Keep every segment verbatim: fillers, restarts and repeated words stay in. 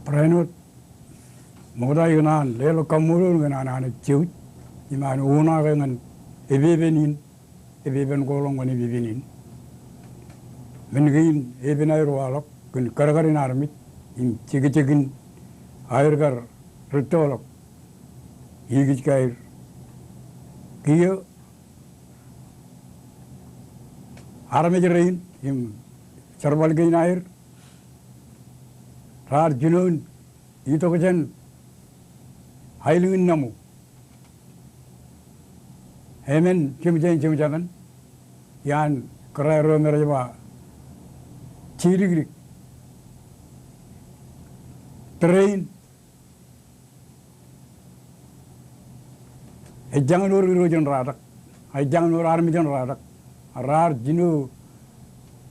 Barāinwōt ṃokta ikōṇaan leḷọk kaṃṃoolol kōn an Anij Jisōs im an uṇaake ñan epepen in, epepen ko ḷọk ñan epepen in. Men kein epen aer waḷọk kōn kadkadin armej im jekjekin aer kar rūttoḷọk ikijjeen aer. Kiiō armej rein im jerbal kein aer raar jinoin itok jān aelōñ in Namu. Emān jeṃjein jeṃjatōn iaan kōrā ro me rej ba Jidikdik. Tōre in ejjañin wōr irooj in Ratak, ejjañin wōr armej in Ratak. Raar jino,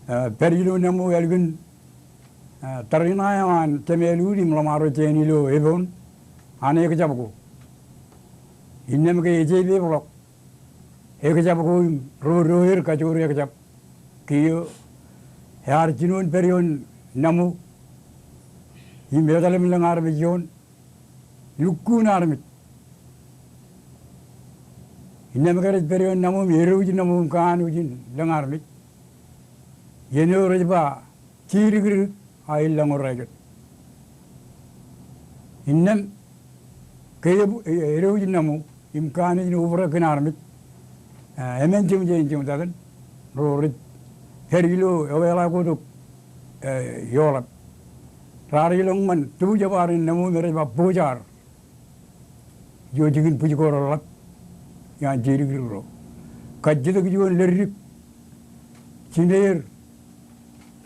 eh, pād ilo Namu ālikin, eh, tariṇae eo an Jemealuut im Ḷōṃaro Jein ilo Ebon an ekjab ko. Innām ke ej epeḷọk ekjab ko im ro doer kajoor ekjab. Kiiō ear jinoin pād ioon Namu im etal im lōñ armej ioon lukkuun armej. Innām ke rej pād ioon Namu im edwōj Namu im kanooj in lōñ armej, iien eo rej ba Jidikdik a ilọk ro rej. Innām ke edwōj Namu im kanooj in obrak kōn armej, eh, emān jeṃjein jeṃjatōn ro rej pād ilo eweḷaak ko tok, eh, eoḷap. Raar ilọk ñan tōbjab ad in Namu me rej ba Bojar. Ijo jikin bwij ko reḷap iaan Jidikdik ro. Kajjitōk juon leddik jineer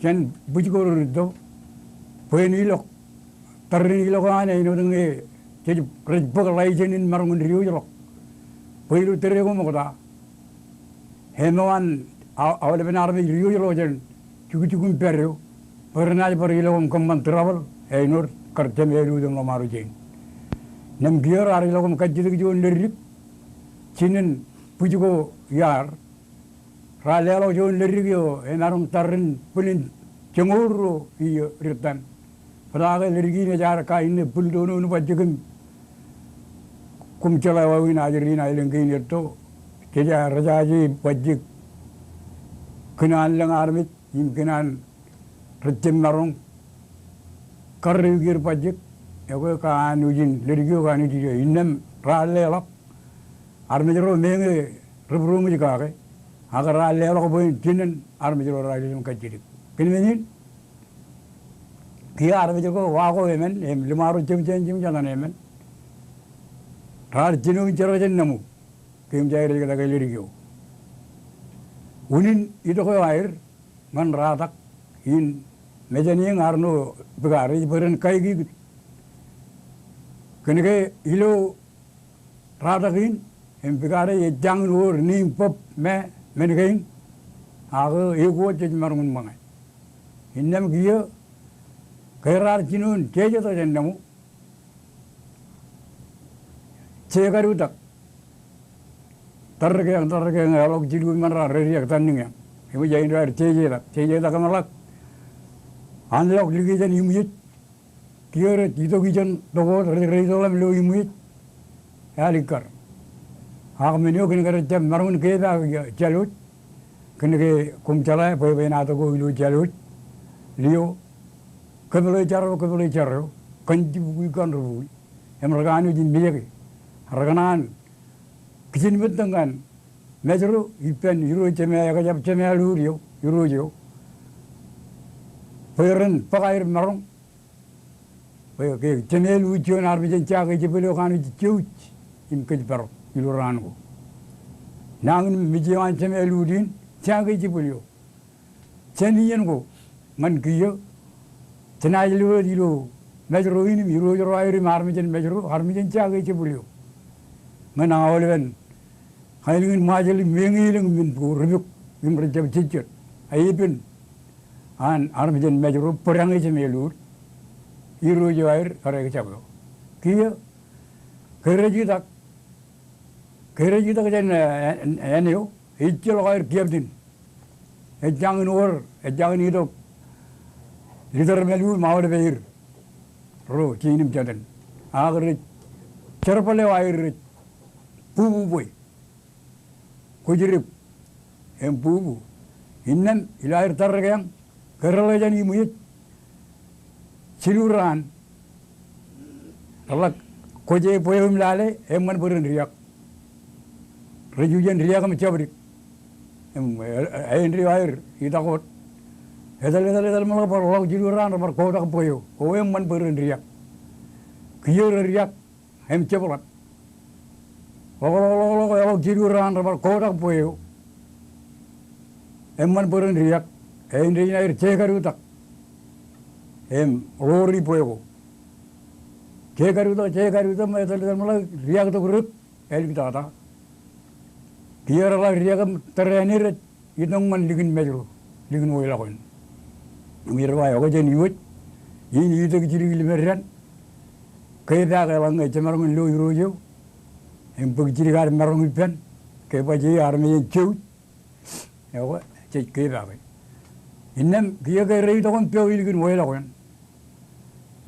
jān bwij ko rūtto bwe en ilọk tōre in ilọk eo an āinwōt ñe jej rej bōk ḷaijin in maroñ in diwōjḷọk. Bwe ilo tōre ko ṃokta, eṃṃan aolepen armej diwōjḷọk jān jukjuk im pād eo bwe renaaj bar ilọk im kōṃṃan trouble āinwōt kar Jemealuut im Ḷōṃaro Jein. Innām kiiō raar ilọk im kajjitōk juon leddik jinen bwij ko iaar. Raar leḷọk juon leddik eo emaroñ tōre in bwilin joñoul ruo iiō dik tōn. Bōtaake leddik in ejaar kainne bwildoon in bajjek im koṃ jeḷā wāween ajri in aelōñ kein etto. Jej jaje bajjek kōn an lōñ armej im kōn an rej jab maroñ karreoik er bajjek. Ekwe kanooj in leddik eo kanooj ijo. Innām raar leḷọk armej ro meñe ri būroṃōj kake, ak raar leḷọk bwe en jinen armej ro raar ilo im kajjitōk. Kōn men in, kiiō armej ko wa ko emān, im Ḷōṃaro Jein im Jein Jein Jatōn emān, raar jino in jar jān Namu ke eṃōj aer ej kōtake leddik eo. Unin itok eo aer ñan Ratak in mejān eñ arṇo Bikar ej bwe ren kaikikūt. Kōnke ilo Ratak in im Bikar ej jañin wōr neem bōb me men kein, ak ekuwōt jej maroñ in ṃōñā. Innām kiiō ke raar jino in jejetak jān Namu, jekadu tak. Tōre ke eñ, tōre ke eñ, eḷọk jilu im ṃōn raar redik tannōñ eñ. Eṃōj aer raar jejetak, jejetak im ḷak an ḷọk likjān iṃwiej. Kiiō rej itok ijeṇ tok wōt, rej, rej itok ḷọk im lo iṃwiej, ālikkar. Ak men eo kōn ke rej jab maroñ in kepaak jālwōj, kōnke koṃ jeḷā bwebwenato ko ilo jālwōj, lio, kōpeḷe jar eo, kōpeḷe jar eo, kōn jibukwi kōn rubukwi. Im rekanooj in mejake, rekōṇaan kijin ṃōttōñ ñan Mājro ippān irooj Jemā, ekjab Jemealuut eo, irooj eo, bwe ren bōk aer maroñ. Bwe ke Jemealuut juon armej in jake jebōl eo kanooj jouj im kōjparok ilo raan ko. Nañin mej eo an Jemealuut in jake jebōl eo jān iien ko ñan kiiō, jenaaj lo wōt ilo Mājro in im irooj ro aer im armej in Mājro, armej in jake jebōl eo. Ñan aolepen aelōñ in Ṃajeḷ im eñeelōñ men ko rej pok im rej jab jejjet. Epen an armej in Mājro bōdañe Jemealuut, irooj eo aer kar ekjab eo. Kiiō ke rej itak, ke rej itak jān, eh, āne eo, ejjeḷọk aer captain. Ejjañin wōr, ejjañin itok leader mālu im aolepen er. ro jein im jātin. Ak rej jerbal eo aer rej bubu bwe. Kwōj rip im bubu. Innām ilo aer tarrōk eañ, ke reḷḷe jān iṃwijej, jilu raan reḷak kwōj e bwe eo im lale, eṃṃan bwe ren diak. Rej ijin diak im jabdik. Im, e, e, āindein aer itak wōt. Etal, etal, etal im ḷak bar ḷọk jilu raan rej bar kotak bwe eo. O eṃṃan bwe ren diak. Kiiō rej diak im jepḷaak. Ḷọk, ḷọk, ḷọk, ḷọk, eḷọk jilu raan rej bar kotak bwe eo. Eṃṃan bwe ren diak. Āindein aer jekadu tak im ḷoori bwe ko. Jekadu tak, jekadu tak im etal, etal im ḷak diaktok rōk. Āliktata. Kiiō reḷak diak im tōre āne rej itoṃṃan likin Mājro, likin Oilọk in. Im rej ba, ekwe jān iwōj, in itok jidik limeddan, kepaak eḷaññe jemaroñ in lo irooj eo, im bōk jidik ad maroñ ippān, ke baj e armej en jouj, ekwe, jej kepaake. Innām kiiō ke reitok im peel ilikin Oilọk in.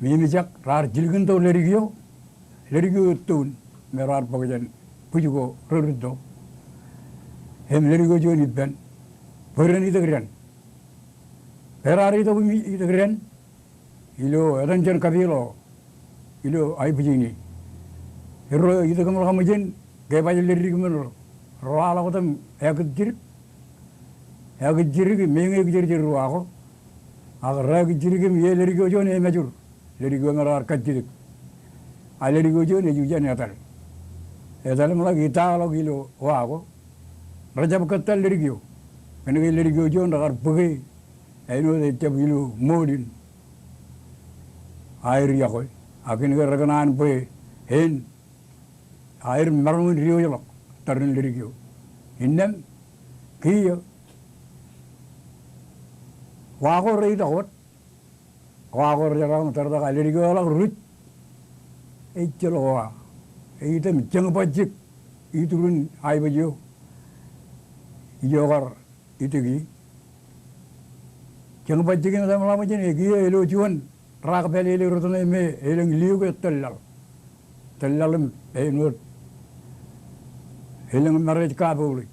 Im emejak raar jilkintok leddik eo, leddik eo ettoon me raar bōk jān bwij ko rerūtto. Im leddik eo juon ippān, bwe ren itok dān. Ke raar itok im itok dān, ilo etan jān kapeḷḷọk ilo aebwijin e. Erro itok im ḷak ṃōjen, ke baj leddik men ro, ro waḷọk wōt im ekōt jidik. Ekōt jidik im eñe kōjjerjer ro wa ko. Ak rej ekōt jidik im ie leddik eo juon e Mājur. Leddik eo me raar kajjitōk. A leddik eo juon ej ijin etal. Etal im ḷak itaḷọk ilo wa ko. Rejjab kōttar leddik eo. Kōnke leddik eo juon rekar bōke āinwōt ejjab ilo ṃool in aer iọkwe. Ak kōnke rekōṇaan bwe en aer maroñ in diwōjḷọk tarrin leddik eo. Innām kiiō wa ko reitok wōt. Wa ko rejeḷā im tōrtak a leddik eo eḷak ruj. Ejjeḷọk wa. Eitan im jeñbajjek iturin aebōj eo. Ijo kar itōki. Jeñbajjek in etal im ḷak ṃōjen, e kiiō elo juon rak pālele rūtto ṇe me elōñ liuk e tōl laḷ. Tōl laḷ im āinwōt elōñ marej kapouli.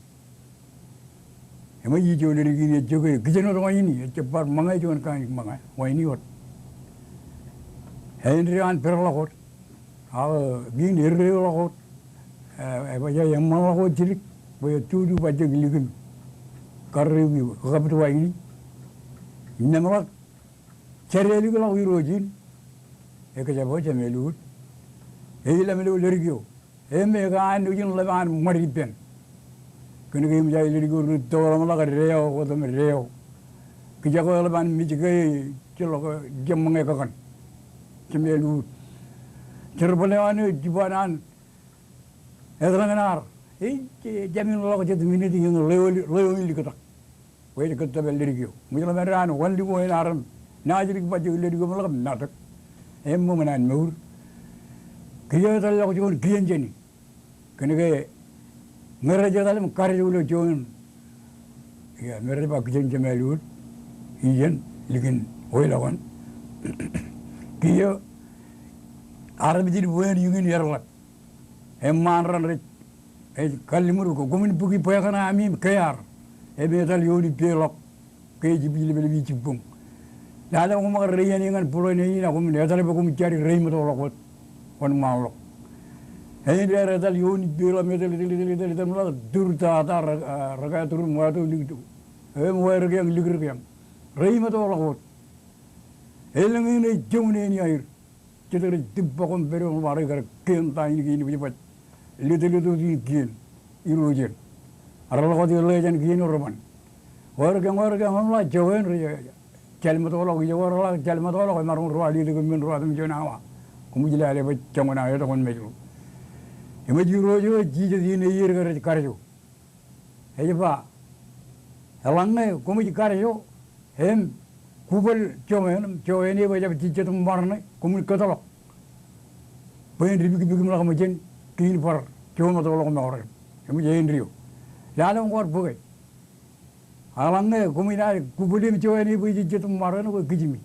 Im ej ijo leddik in ej jokwe kijenwōt waini, ejjab bar ṃōñā juon kain ṃōñā, waini wōt. Āindein an pād ḷọk wōt. Ak kiin eddeḷọk wōt. E, ebaj eṃṃanḷọk wōt jidik bwe etutubajjek likin karreoik eo, kōkabwit waini. Innām ḷak jadālikḷọk irooj in. Ekjab eo Jemeluut. Eilam ilo leddik eo. Im ekanooj in ḷap an ṃad ippān. Kōnke eṃōj aō leddik eo rūtto ḷak im ḷak deḷọñ wōt im deḷọñ. Kijak eo eḷap an mej ke ejjeḷọk, ejjab ṃōñā kōkōn. Jemeluut. Jerbal eo an eo ej jiban an etalōñan ad. Ej, ej jāmin ḷọk jet minit iien ḷeo, ḷeo in liktak. Bwe ej kōttōpar leddik eo. Ṃōj ḷōmṇak an wanlōñ ko en armej. Naajdik bajjek leddik eo im ḷak im matōk. Im ṃōṃ an mour. Kiiō etal ḷọk juon kijenjeni. Kōnke ñe rej etal im kadejo ilo juon, ia, me rej ba kijen Jemeluut, iien likin Oilọk in. Kiiō armej in bwe en iñin erḷap. Eṃṃaan raṇ rej, ej kalliṃur ko, koṃwin bōki bwekōṇaan ami im ke ear. Im etal ioon ippāer ḷọk. Ke ej ipij lepelep ijjipboñ. Lale ṃōk ṃōk reiien ñan būḷein in, ak koṃwin etal bwe koṃij jadik reiṃōtoḷọk wōt. Wōnṃaanḷọk. Āindein aer etal ioon ippāer ḷọk im etal, etal, etal, etal, etal, im ḷak tur tata, re, a, rekaeturin ṃato likto. Im waerōkeañ likirkeañ. Reiṃōtoḷọk wōt. Elōñ in ej joñan eo aer. Jet rej tūbba ko im pād ioon bar ikar kien ta in kein bwijbaj. Leteletoot in kien. Irooj en. Reḷọk wōt ḷe jān kien eo reban. Waerōkeañ, waerōkeañ, im ḷak joñan rej, rej, rej ṃōtoḷọk, ijo rej ḷak rej ṃōtoḷọk, emaroñ ro aletok men ro atoṃ juon awa. Koṃij lale bwe joñan aō etok in Mājro. Im ej irooj eo ej jijet in eiier ke rej kadejo. Ej ba, eḷaññe koṃij kadejo, im kubōl joñan, joñan e bwe ejjab jejjet im ṃar ṇe, koṃwin kōtḷọk. Bwe en dipikpik im ḷak ṃōjen, kein bar joñan ṃōtoḷọk mour in. Eṃōj āindein eo. Lale ṃōk kwaar bōke. Eḷaññe koṃij naaj kubōl im joñan e bwe ejejjet im ṃar ṇe, kwe kijem e.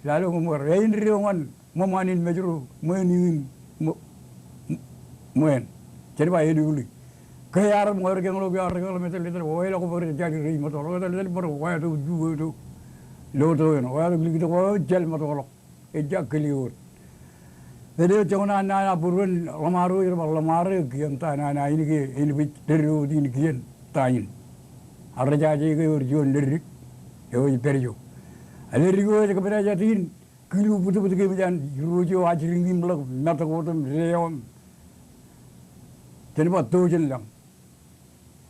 Lale ṃōk kwaar. Āindein eo ñan ṃōṃaan in Mājro, ṃōn in, ṃō-, ṃōn. Jen ba elukli. Ke ear ṃōr keñḷọk eo ear keñḷọk im etal etal, o, elọk bwe rej jaje rej metok, etal etal bwe rej wātok juon, wātok loto eo, wātok liktok eo, jal metok ḷọk. Ejja kile wōt. Ej joñan nana būruon ḷōṃaro, ej bar ḷōṃaro, kien ta nana in ke, in bwe ej dedeḷọk in kien ta in. Ak rej jaje ke ewōr juon leddik eo ej pād ijo. Leddik eo ej kōpdajat in, kilu bōtbōt ke eṃōj an irooj eo ajri im ḷọk metok wōt im deeo im jen ba to jān lañ.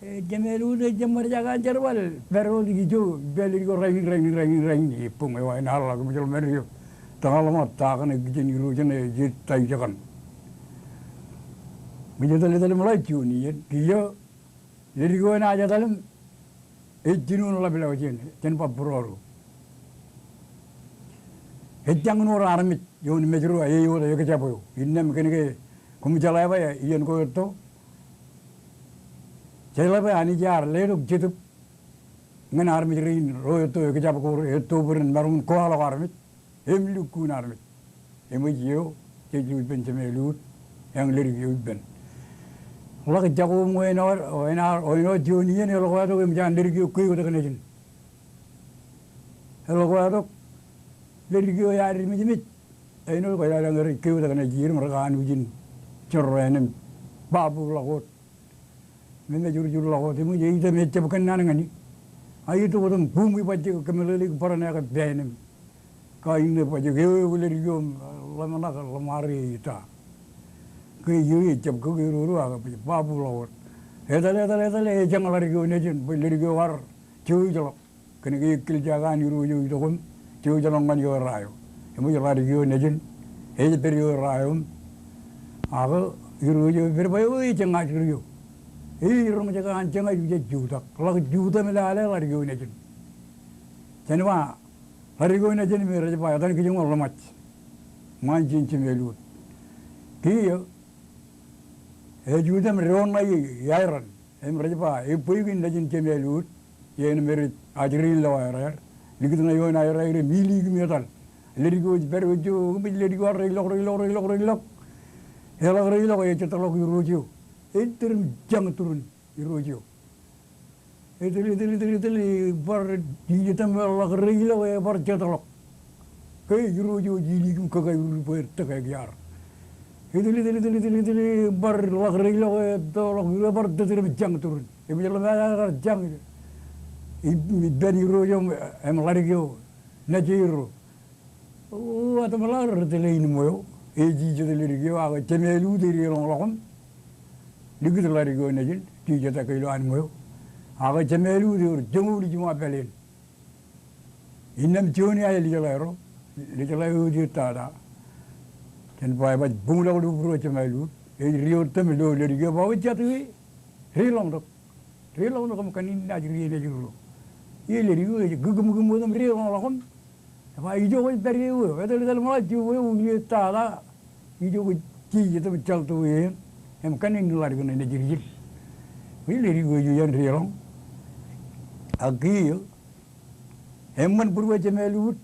E, Jemālwōt ej jab ṃōr jakan jerbal, pād wōt ijo, pād leddik eo rainin, rainin, rainin, rainin, e, buñ eo āinḷọk im jeḷā men eo. Tōñal ṃōk ta kaṇe kijen irooj eṇ ej ta ijekan. Im ej etal etal im ḷak juon iien, kiiō leddik eo enaaj etal im ej jinoin ḷap lọjien, jen ba būruo. Ej jañin wōr armej ioon Mājro, ej wōt ekjab eo. Innām kōnke koṃ jeḷā bwe iien ko etto, jeḷā bwe Anij ear letok Jetōb ñan armej rein ro etto ekjab ko, etto bwe ren maroñ in kwaḷọk armej im lukkuun armej. Eṃōj eo jej lo ippān Jemālwōt, eñ leddik eo ippān. Ḷak jako im āinwōt, āinwōt, āinwōt juon iien eḷak wātok eṃōj an leddik eo kweotak nejin. Eḷak wātok, leddik eo ear mejmej. Āinwōt kwōjeḷā ke rej kweotak nejin im rekanooj in jorrāān im babu ḷọk wōt. Im ej jurjur ḷọk wōt, eṃōj ej item ejab kōnnaan ñan e. A itok wōt im buṃ ibajjek kōmeḷeḷeik bōran eo ke pāān im kain eo bajjek eo, eo leddik eo im ḷōmṇak ḷōṃaro ej ta. Ke eo ejab kōk eroro ak babu ḷọk wōt. Etal, etal, etal, ejañ ḷadik eo nejin bwe leddik eo ear jouj ḷọk. Kōnke ekkilja ko an irooj eo itok im jouj ḷọk ñan eo errā eo. Eṃōj ḷadik eo nejin, ej pād eo errā eo im. Ak irooj eo ej pād bwe eo ej jeñaaj ri eo. Ej roñjake an jeñaaj ijin jutak. Ḷak jutak im lale ḷadik eo nejin. Jen ba ḷadik eo nejin im rej ba etan kijoñ eo ḷōmaj. Ṃaan ijin Jemālwōt. Kiiō ej jutak im doon ṇae iaeran. Im rej ba, ebbeik in nejin Jemālwōt, iien me rej ajri in lọwaer aer. Likūt ṇe ioon aer aer im iliik im etal. Leddik eo ej pād eo ijo, im ej leddik eo ear reiḷọk, reiḷọk, reiḷọk, reiḷọk. Eḷak reiḷọk, ej jetḷọk irooj eo. Ej tūr im jañ turin irooj eo. Etōl, etōl, etōl, etōl, ebar jijet im ḷak reiḷọk, ebar jetḷọk. Ke irooj eo ej iliik im kōkaurur bwe etōk ekiar. Etōl, etōl, etōl, etōl, etōl, ebar ḷak reiḷọk, etōḷọk, ebar tōtōr im jañ turin. Im ej ḷōmṇak ear jañ. Im, im ippān irooj eo im ḷadik eo nejin ro. O, etaṃ ḷọk ri tōl eo in ṃweo. Ej jijet leddik eo ak Jemālwōt ej deḷọñḷọk im likūt ḷadik eo nejin, jijet eo ke ilo an ṃweo. Ak Jemālwōt ewōr joñoul jiṃa pāleen. Innām juon iaer ḷe jeḷā ro, ḷe jeḷā eo ej tata. Jen ba ebaj buñḷọk ilo būruō Jemālwōt, ej diwōj im lo leddik eo ba eo jatū e, deḷọñtok. Deḷọñtok im kōn in naaj ri nejin ro. Ej leddik eo ej kūkūmkūm wōt im deḷọñḷọk im. Ej ba ijo kwōj pād eo, etōl, etōl im ḷak juon eo ej tata. Ijo kwōj jijet im jalto e, im kōn in ḷadik eo nejin ijin. Ej leddik eo ej iien deḷọñ. Ak kiiō eṃṃan būruō Jemālwōt,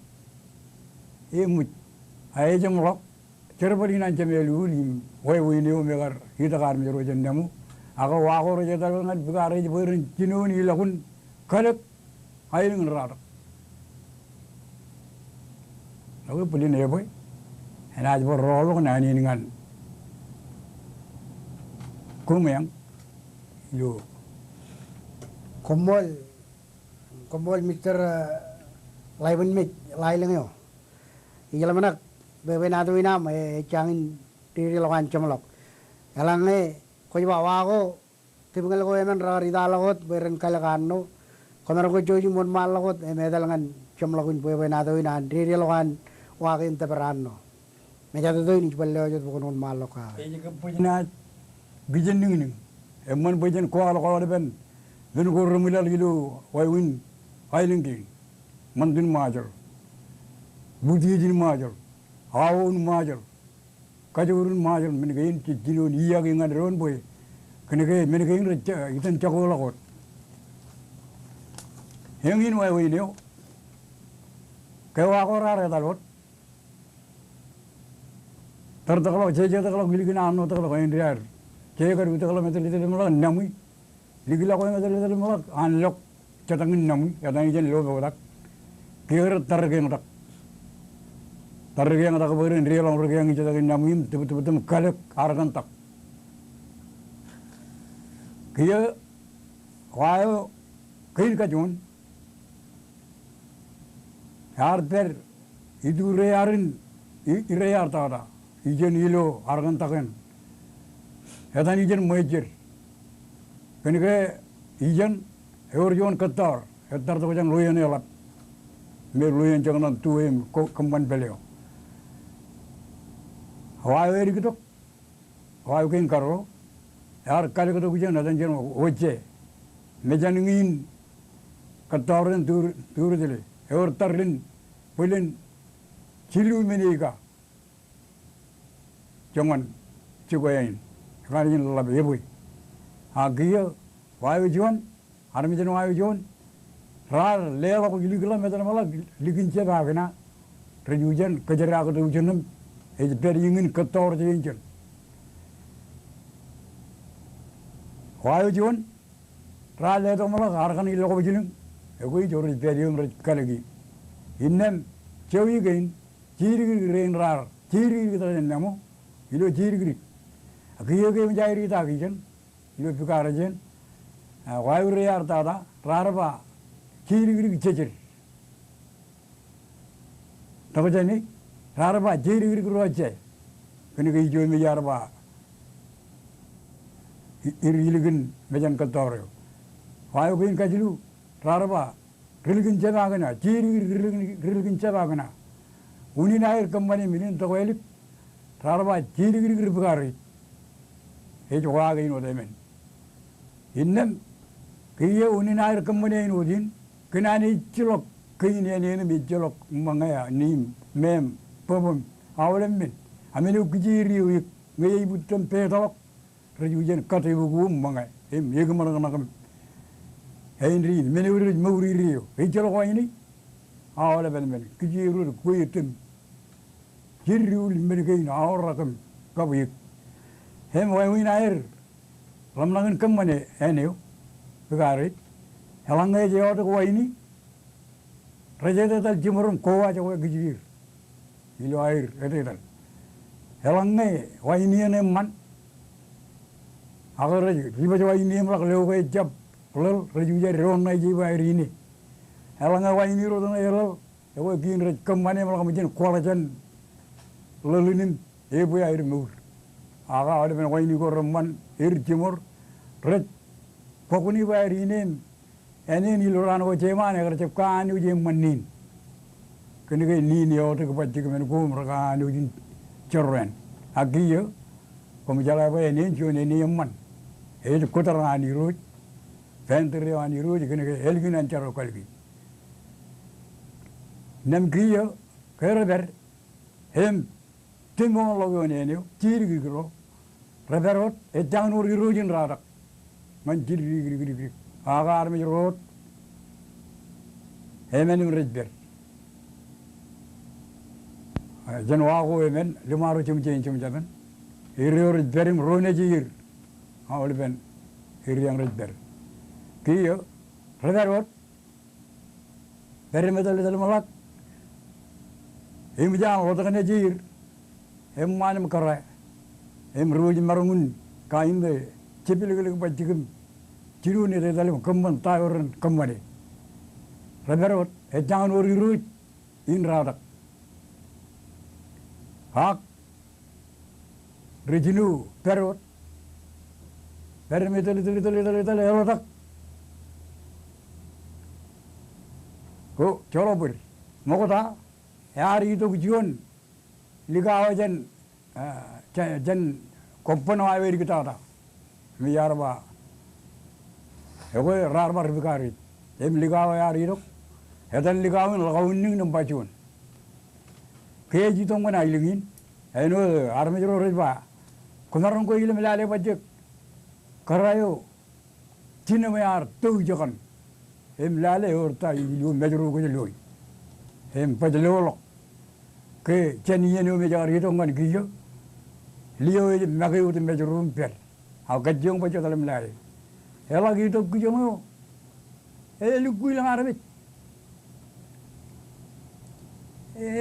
eṃōj, a ejeṃḷọk jerbal in an Jemālwōt im wāween eo me kar itok armej ro jān Nemo. Ak wa ko rej etal ñan bwe kar ej bwe ren jinoin ilọkun kalōk aelōñ in ratok. Ak bwilin ebwe, enaaj bar rọọlḷọk naan in ñan koṃ eñ ilo. Koṃṃool, koṃṃool Mister, eh, Ḷaibōn Mej, Ḷailōñ eo. Ij ḷōmṇak bwebwenato in aṃ, e, ejjañin dedeḷọk an jeṃḷọk. Eḷaññe kwōj ba wa ko tipñal ko emān rekar italọk wōt bwe ren kalōk anno. Kwōmaroñ ke jouj im wōnṃaanḷọk wōt im etal ñan jeṃḷọkin bwebwenato in an dedeḷọk an wa kein tōpar anno. Mejatoto in ij bar lewōj wōt bwe kwōn wōnṃaanḷọk kake. Ej kab bwe jenaaj kijenniñniñ. Eṃṃan bwe jen kwaḷọk aolepen men ko reṃwilaḷ ilo wāween aelōñ kein. Ṃantin Ṃajeḷ. Butiej in Ṃajeḷ. Awo in Ṃajeḷ. Kajoor in Ṃajeḷ, men kein jej jinoin iiaki ñan doon bwe kōnke men kein rej, eh, itōn jakoḷọk wōt. Eñin wāween eo. Ke wa ko raar etal wōt, Tōr tōkḷọk, jeje tōkḷọk, ilikin arṇo tōkḷọk, āindein aer. Jeje kar tōkḷọk, metal tōkḷọk, naṃwi. Likḷọk eo metal tōkḷọk, an lọk jatōñ in naṃwi, etan ijeṇ lo poktak. Kiiō rej tar keñtak. Tar keñtak bwe ren deḷọñ ri keñtak jatōñ in naṃwi im tūbtūb im kalōk arkantak. Kiiō wa eo kein kajuon. Ear pād iturear in, i-, irear tata. Ijeṇ ilo arkantak eṇ. Etan ijeṇ ṃwejed. Kōnke ijeṇ ewōr juon kōttoor. Ettar tok jān ḷoeoñ eḷap. Me ḷoeoñ jekdọọn tu im ko-, kōṃṃan pād eo. Wa eo edik tok. Wa eo kein karuo, ear kalōk tok ijeṇ, etan ijeṇ wōjje. Mejān in kōttoor in tur-, turutile. Ewōr tarrin bōlen jilu men eo ika. Joñan jikuweein. Ekanooj in ḷap ebwe. A kiiō, wa eo juon, armej eṇ wa eo juon, raar leḷọk ilikḷọk metal ṃōḷọk likin jepakina, rej ujen kōjeraaṃṃan tok ijeṇ im ej pād iñin kōttoor jān ijeṇ. Wa eo juon, raar letok ṃōḷọk arkan ilọk bajilōñ, ekwe ijo rej pād eo im rej kalōk e. Innām, jowi kein, jidik dik rein raar, jidik dik tok jān memo, ilo jidik dik. Ak kiiō ke eṃōj aer itak ijeṇ, ilo pukar eo jān, a, wa eo irear tata, raar ba, jidik dik jejed. Tok jāne, raar ba, jidik dik ro jejed. Kōnke ijo im iar ba, i-, ir ilikin mejān kōttoor eo. Wa eo kein kajilu, raar ba, ri likin jepakina, jidik dik ri likin, ri likin jepakina. Unin aer kōṃṃane men in tok ālik, raar ba jidik dik ri pukar eo. Ej wa kein wōt emān. Innām, kiiō unin aer kōṃṃane āinwōt in, kōn an ejjeḷọk kein āne in im ejjeḷọk ṃōñā, neim, meim, bōbōm, aolep men. A men eo kijeir eo eik, ñe eibūtōm peetalọk, rej ujen kate bōk uwe im ṃōñā, im eik ṃōṇōṇō im āindein, men eo rej mour ire eo, ejjeḷọk wa ine, aolepen men, kijeir wōt kwe item. Jidik dik men kein aorōk im kab eik. Im wāween aer ḷōmṇak in kōṃṃane āne eo, pukar eo, eḷaññe ej eotok wa ine, rej etetal jiṃor im kowaaj ekwe kijeir. Ilo aer etetal. Eḷaññe wa ine eṇ eṃṃan. Ak rej, ri baj wa ine eṃ ḷọk lo ke ejjab ḷōḷ, rej ujen doon ṇa ije bwe aer ine. Eḷaññe wa ine ro etan eḷōḷ, ekwe kein rej kōṃṃane im ḷak ṃōjin kwaḷ jān ḷōḷ in im ebwe aer mour. Ak aolepen wa ine ko reṃṃan er jiṃor, rej bōk ṇe bwe aer ine im āne in ilo raan ko jeṃaan ekar jab kanooj eṃṃan nin. Kōnke nin eotok bajjek men ko im rekanooj in jorrāān. Ak kiiō, koṃ jeḷā bwe āne in juon āne eṃṃan. Ej kōttar an Irooj, pānter eo an Irooj, kōnke ālikin an jar eo kalōke. Innām kiiō, ke rej pād, im tiṃoñḷọk ioon āne eo, jidik dik ro. Rej pād wōt, ejjañin wōr irooj in ratak. Ñan jidik dik dik dik dik. Ak armej ro wōt emān im rej pād. Jen wa ko emān, liṃaro jemje in jemjapen. Er eo rej pād im ro nejier. Aolepen er eañ rej pād. Kiiō, rej pād wōt. Pād im etal etal ṃōḷọk. Im ej an ḷotak nejier. Eṃṃaan im kōrā. Im ri wōj maroñ in kain me jepilōklōk bajjek im jilu in etetal im kōṃṃan ta eo ren kōṃṃane. Rej pād wōt, ejjañin wōr irooj in ratak. Ak ri jino pād wōt. Pād im etal, etal, etal, etal, etal, eḷotak. O, joḷọk bōd. Ṃokta, ear itok juon likao jān, a, jān, jān kobban eo aō edik tata. Im iar ba, ekwe raar ba ri pukar eo. Im likao ear itok. Etan likao in ḷọk aunniñ nōṃba juon. Ke ej itok ñan aelōñ in, āinwōt armej ro rej ba, kwōmaroñ kwe ilem lale bajjek. Kōrā eo jinōm ear to ijekan. Im lale ewōr ta ilo mājro kōj loe. Im baj loḷọk. Ke jān iien eo me jaar itok ñan kiiō, Lio ej make wōt mejro im pād. Ak kajjioñ bwe jet ḷōmṇak e. Eḷak itok kijoñ eo. Elukkuun lōñ armej.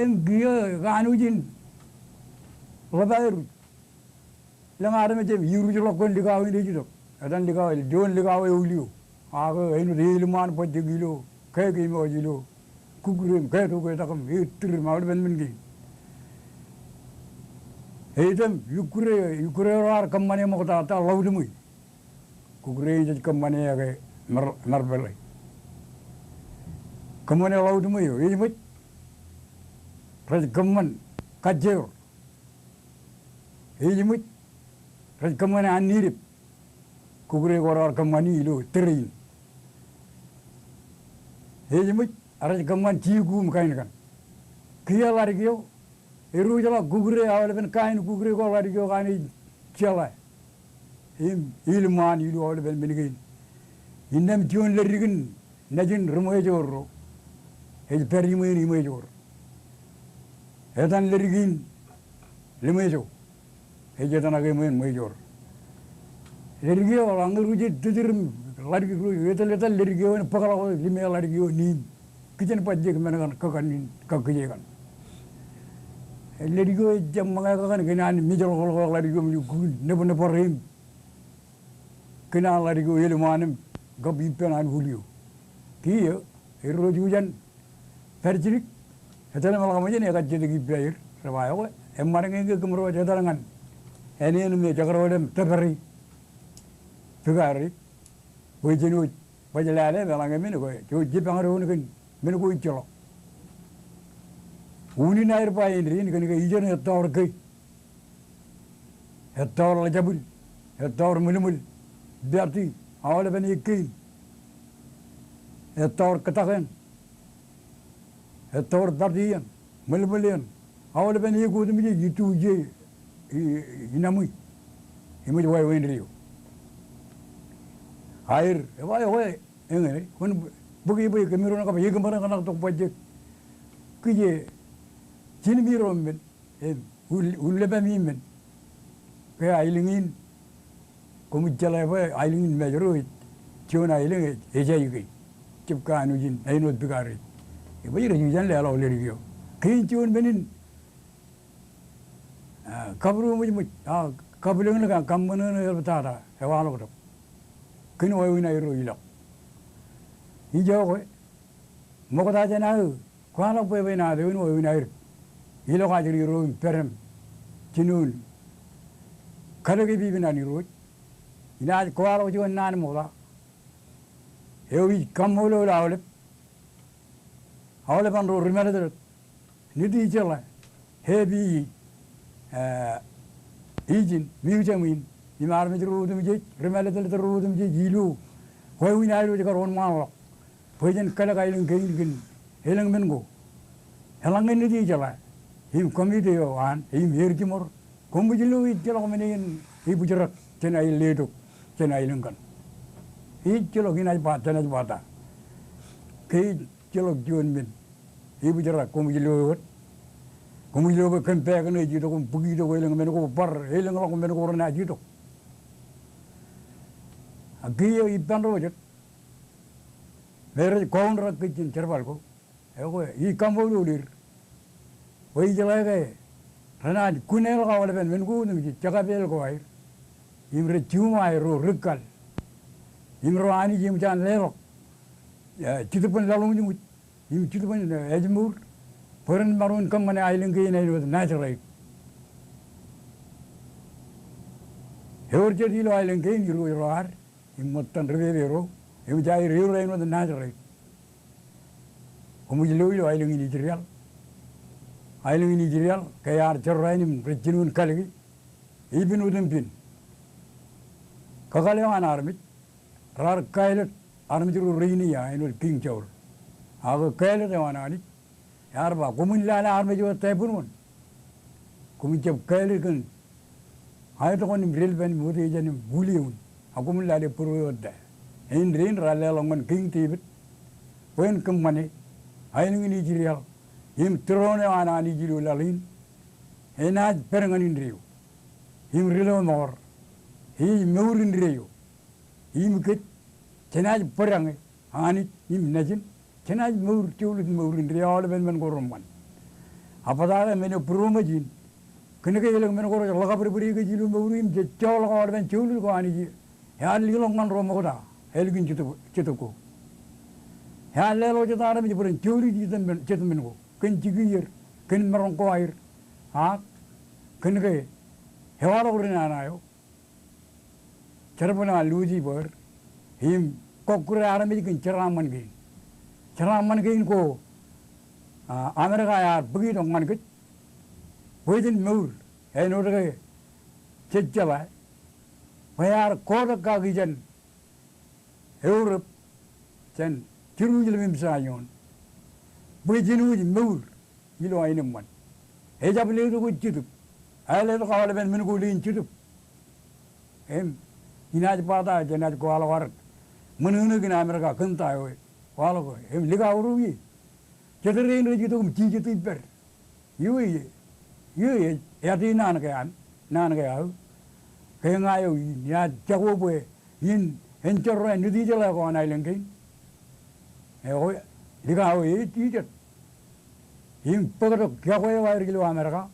Im kiiō kanooj in ḷap aer ruj. Lōñ armej im iruj ḷọk kōn likao in ej itok. Etan likao, juon likao eo ilio. Ak āinwōt eilṃaan bajjek ilo, ke keememej ilo. Kukure im ke tok etak im e tūr im aolepen men kein. Eitem, ikkure, ikkure ro ar kōṃṃane ṃoktata ḷọutṃwe. Kukure ej kōṃṃane ake ṃar, ṃarpeḷe. Kōṃṃane ḷọutṃwe eo, ej ṃōj. Rej kōṃṃan kajjeor. Ej ṃōj. Rej kōṃṃane anniedep. Kukure ko raar kōṃṃani ilo tōre in. Ej ṃōj, rej kōṃṃan jiku im kain kaṇ. Kiiō ḷadik eo, erooj ḷọk kukure aolepen kain kukure ko ḷadik eo kaṇe ej jeḷā. Im ilṃaan ilo aolepen men kein. Innām juon leddik in nejin ri ṃweo ro. Ej pād iṃween ri ṃweo. Etan leddik in Liṃweo. Ej etan ake ṃweo ri ṃweo. Leddik eo eḷaññe rej tūtūr im ḷadik ro, etal, etal leddik eo en bōkḷọk liṃe ḷadik eo nein. Kijen bajjek men kaṇ kōn kaṇ in, kōn kijekan. Leddik eo ejjab ṃōñā kōn kaṇ in, kōn an mijeḷọkḷọk ḷadik eo im lukkuun nōb, nōbar im kōn an ḷadik eo ilṃaan im kab ippān an wūl eo. Kiiō, erro jujen pād jidik, etal im ḷak ṃōj in ekajjitōk ippa er, rej ba eokwe, eṃṃan ñe ke kōmro ej etal ñan āne in me jekdọọl im tōpare, bōk aer, bwe jen wōj baj lale im eḷaññe men ko, jej jipañ doon kōn men ko ejjeḷọk. Unin aer ba āindein kōn ke ijeṇ ettour kei. Ettour ḷōjabwil, ettour ṃwilṃwil, bati, aolepen ekkein. Ettour kōttak eṇ, ettour bati eṇ, ṃwilṃwil eṇ, aolepen ekwe otemjej, itu ije i, i, inaṃwi. Im ej wāween deio. Aer, ewa, ewa, eñin, kwōn bōk e bwe kōmro kab ekōṃṃan kōṇaktok bajjek. Kije, jin miro men. Im, ul, ullep ami men. Ke aelōñ in, koṃij jeḷā bwe aelōñ in Mājro ej juon aelōñ ej, ej aike. Jab kanooj in āinwōt bōk aer. Im bwe rej jujen leḷọk leddik eo. Kein juon men in, a, kabūroṃōjṃōj, a, kabwilōñlōñ, kaṃṃōṇōṇō eḷaptata, ewaḷọktok. Kōn wāween aerro ilọk. Ijoke, ṃokta jān aō, kwaḷọk bwebwenato in wāween aer. Ilọk ajri ro im pād im jinoin kalōk epipen an Irooj. Inaaj kwaḷọk juon naan ṃokta eo ij kaṃṃoolol aolep, aolepen ro ri mālōtlōt. Niti jeḷā, Happy, e, Ijin, Miujem in, im armej ro otemjej, ri mālōtlōt ro otemjej ilo wāween aer eo ej kar wōnṃaanḷọk. Bwe jen kalōk aelōñ kein kōn elōñ men ko. Eḷaññe Niti ejeḷā, im committee eo an, im aer jiṃor, koṃij lo ejjeḷọk men in ibwijrak jān aer letok jān aelōñ kaṇ. Ejjeḷọk, inaaj ba, jenaaj ba ta. Ke ejjeḷọk juon men ibwijrak, koṃij lo wōt. Koṃij lo ke kōm pāāk ṇe ej itok im bōk itok elōñ men ko, bar elōñḷọk men ko renaaj itok. Ak kiiō ippān ro jet me rej kọọnrak kōj jān jerbal ko. Ekwe, ij kaṃṃoolol er. Bwe ijeḷā ke renaaj kuneḷọk aolepen men ko otemjej, jekapeel ko aer. Im rej juṃae ro ri kal. Im ro Anij eṃōj an leḷọk, e, jetōb in laḷ otemjej. Im jetōb in, e, ājmour. Bwe ren maroñ in kōṃṃane aelōñ kein āinwōt Nazarite. Ewōr jet ilo aelōñ kein, irooj ro ad. Im ṃōttan ri pepe ro, eṃōj aer ewōr āinwōt Nazarite. Koṃij lo ilo aelōñ in Israel. Aelōñ in Israel, ke ear jorrāān im rej jinoin kalōke, epen otempen. Kakōḷḷe eo an armej, raar kāālōt armej ro rein ia āinwōt King Saul. Ak kāālōt eo an Anij, ear ba, koṃwin lale armej eo ettā būruon. Koṃwin jab kāālōt kōn aetok in im deḷọñ in im wōt ejeṇ im wūl eo in. Ak koṃwin lale būruon eo ettā. Āindein raar leḷọk ñan King David bwe en kōṃṃane aelōñ in Israel im tūroon eo an Anij ilo laḷ in enaaj pād ñan indeeo. im ri-lọmọọr. Ej mour indeeo. Im kōj, jenaaj bōd eñe, Anij im Nejin, jenaaj mour, joḷọk mour indeeo aolepen men ko reṃṃan. Ak bōtaab men eo būroṃōj in, kōnke elōñ men ko rej ḷōkabwidbwid kōj ilo mour in, jej joḷọk aolepen joḷọk ko Anij ear leḷọk ñan ro ṃokta, ālikin jetōb, jetōb ko. Ear leḷọk jet armej bwe ren joḷọk jetōb men, jetōb men ko kōn jikier, kōn maroñ ko aer. Ak kōnke ewaḷọk ri nana eo, jerbal eo an Lucifer, im kọkkure armej kōn jeraaṃṃan kein. Jeraaṃṃan kein ko, a, Amerika ear bōk itok ñan kōj bwe jen mour, āinwōt ke jej jeḷā bwe ear kotak kaki jān Europe, jān Jerusalem im Zion, bwe jen wōj mour ilo aenōṃṃan. Ejab letok wōj jetōb. Ej letok aolepen men ko leen jetōb. Im, inaaj ba ta, jenaaj kwaḷọk ad ṃōṇōṇō kōn Amerika kōn ta eo, kwaḷọk, im likao ro ie. Jet rein rej itok im jijet ippād. Eo ej, eo ej, eo ej naan ke an, naan ke aō. Ke ña eo in, inaaj jako bwe in, en jorrāān Nitijeḷā ko an aelōñ kein. Eo, likao eo ej jijet. Im bōktok yokwe eo aer ilo Amerika.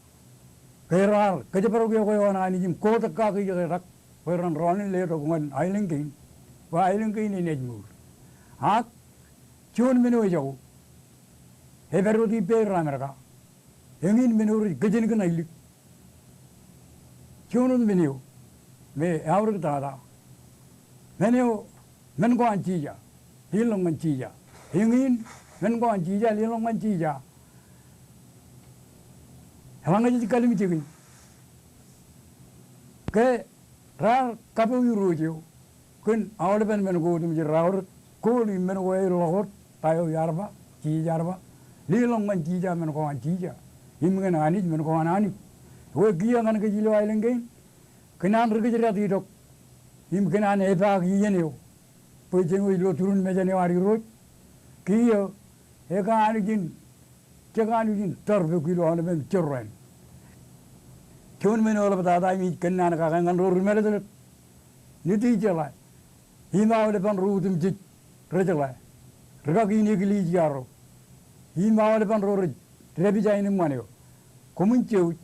Ke raar kōjparok yokwe eo an Anij im kotak kaki ijoko etak bwe ren rọọl in letok ñan aelōñ kein, bwe aelōñ kein enaaj mour. Ak juon men eo ejako, epād wōt ippāer ri-Amerika. Eñin men eo rej kōjin kōn aelōñ. Juon wōt men eo me eaorōk tata. Men eo, men ko an Jija, leḷọk ñan Jija. Eñin, men ko an Jija, leḷọk ñan Jija. Eḷaññe jej kalimjeki, ke raar kapo Irooj eo kōn aolepen men ko otemjej, raar, gold im men ko ej ḷọk wōt, ta eo iar ba, Jija ear ba, leḷọk ñan Jija men ko an Jija, im ñan Anij men ko an Anij. Ekwe kiiō ñan kōj ilo aelōñ kein, kōn an ri kōjdat itok, im kōn an epaak iien eo, bwe jen wōj ilo turin mejān eo ad Irooj. Kiiō, ekanooj in, jekanooj in tarbukwi ilo aolepen jorrāān. Juon men eo eḷap tata im ij kōnnaan kake ñan ro ri mālōtlōt. Nitijeḷā, im aolepen ro otemjej rej jeḷā, rikaki in eklejia ro, im aolepen ro rej dāpij aenōṃṃan eo. Koṃwin jouj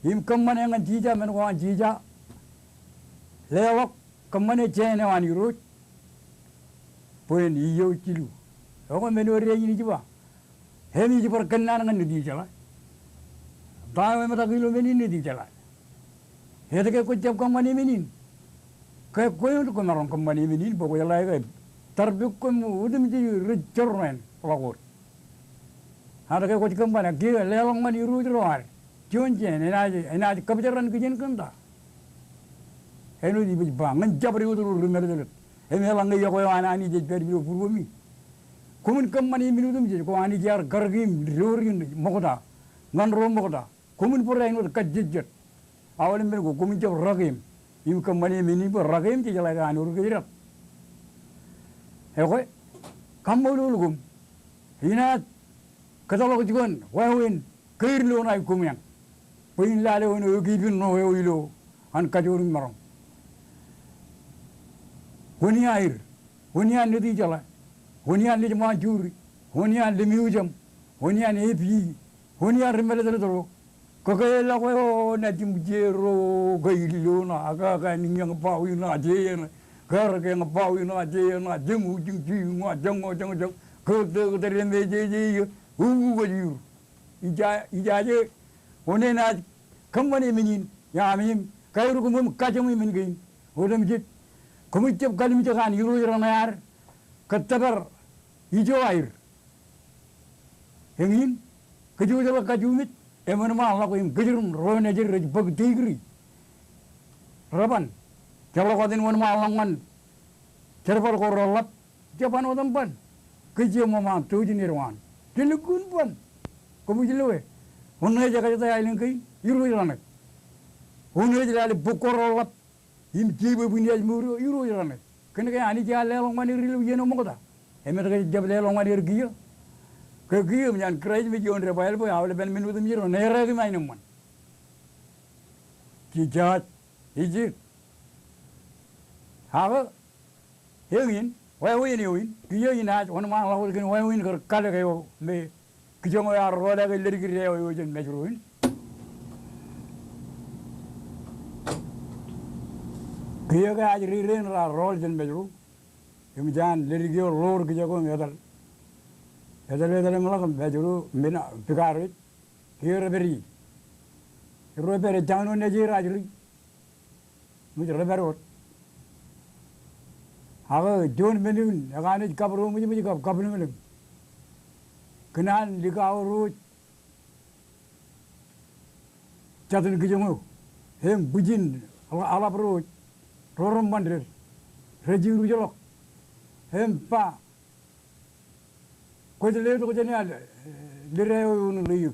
im kōṃṃane ñan Jija men ko an Jija. Leḷọk, kōṃṃane jāān eo an Irooj bwe en iiō jilu. Ekwe men eo rej in ij ba, im ij bar kōnnaan ñan Nitijeḷā. Ta eo emetak ilo men in, Nitijeḷā? Etke kwōj jab kōṃṃane men in? Ke kwe wōt kwōmaroñ kōṃṃane men in bwe kwō jeḷā ke tarbukwi otemjej rej jorrāān ḷọk wōt. Ak ke kwōj kōṃṃane, kiiō leḷọk ñan irooj ro ad juon jāān, enaaj, enaaj kōpjeran kijen kōn ta? Āinwōt ij ba, ñan jabdewōt ro ri mālōtlōt. Im eḷaññe yokwe eo an Anij ej pād ilo būruemi, koṃwin kōṃṃane men otemjej ko Anij ear karōk im door in ṃokta ñan ro ṃokta. Koṃwin bōd āinwōt kajjejjet. Aolepen men ko koṃwin jab rake im, im kōṃṃane men in bwe rake im jejeḷā ke an wōr kōjdat. Ekwe, kaṃṃoolol koṃ. Inaaj kōtḷọk juon wāween keid ilo ṇae koṃeañ bwe in lale wōn eo ekiipin ṇo eo ilo an kajoor im maroñ. Wōn ia aer? Wōn iaan Nitijeḷā? Wōn iaan Lej Ṃaanjuri? Wōn iaan Lemiujam? Wōn iaan A P? Wōn iaan ri mālōtlōt ro? Ke ke eḷọk eo naaj jiṃ jero ke ilo ṇa, ak, ak, ak, niññañ ba wi ṇa je eṇ, ke ear ke ña ba wi ṇa je eṇ, ṇa jeṃ ujiñ jiñwa, jeñwa, jeñwa, jeñwa, ke te, ke te, re me je, je, je, uku kōj iur. Ija, ijaje, wōn enaaj kōṃṃane men in, iaam im kaeruk ṃōm kajeṃ men kein otemjej. Koṃij jab kalimjek an irooj raṇe ad kōttōpar ijo aer. Eñin, kōjwōj ḷọk kajumej, im wōnṃaanḷọk im kōjrōm ro nejid rej bōk degree. Reban, jeḷọk wōt in wōnṃaanḷọk ñan jerbal ko reḷap, jeban wōt im ban. Kōj eo ṃōṃaan, tok in ej waan. Jelukkuun ban. Koṃij lo e. Wōn ṇe ej ekajete aelōñ kein? Irooj raṇe. Wōn ṇe ej lale bok ko reḷap im jeiū bwe in ej mour eo? Irooj raṇe. Kōnke Anij ear leḷọk ñan er ilo iien eo ṃokta. Im etke ejjab leḷọk ñan er kiiō? Ke kiiō im ñan Kraist me juon debwāāl bwe aolepen men otemjej ren ereak im aenōṃṃan. Jijaaj. ijin. Ak eñin, wāween eo in, kiiō inaaj wōnṃaanḷọk wōt kōn wāween kar kalōk eo me kijoñ eo ear roolake leddik ro eo jān Mājro in. Kiiō ke ajri rein raar rool jān Mājro. Im jān leddik eo ḷoor kijak eo im etal. Etal, etal im ḷak im Mājro men, pika rej. Kiiō rej pād ie. Ro pād, ejjañin wōt nejū rej ajri. Im rej pād wōt. Ak juon men in, ekaanij kab ro mwijmwij kab, kab limlim. Kōn an likao ro jatin kijoñ eo. Im bwijin, aḷap, aḷap ro, ro reṃṃan ded. Rej iruj ḷọk. Im ba, kwōj letok jān ia, eh, lid eo eoon ḷeo eō.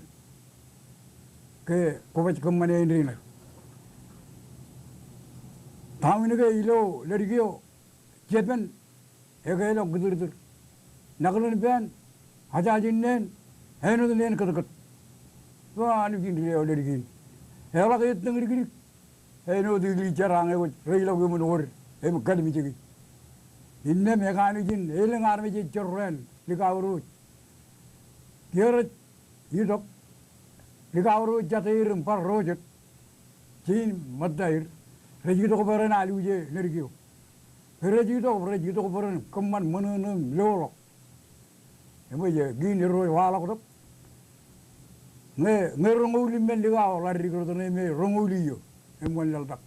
Ke kwō baj kōṃṃane āindein ṇe. Tawin ke ilo leddik eo jepen, ekailọk kūtūrtūr. Nakḷōn pān, ajajin neen, āinwōt neen kōtkōt. Bwe Anij in ri eo leddik in. Eḷak ettōñ dikdik. Āinwōt iljar añ eo kwōj reilọk iuṃwin wōd im kalimjeki. Innām ekaanij in elōñ armej ej jorrāān likao ro. Kiiō rej itok, likao ro jateier im bar ro jet. Jein ṃōttaer, rej itok bwe ren aluje leddik eo. Ke rej itok, rej itok bwe ren kōṃṃan ṃōṇōṇō im loḷọk. Eṃōj, eh, kiin erro ej waḷọk tok. Ñe, ñe roñoul im men likao ḷaddik ro tōre me roñoul iiō. Im wanlaḷtak.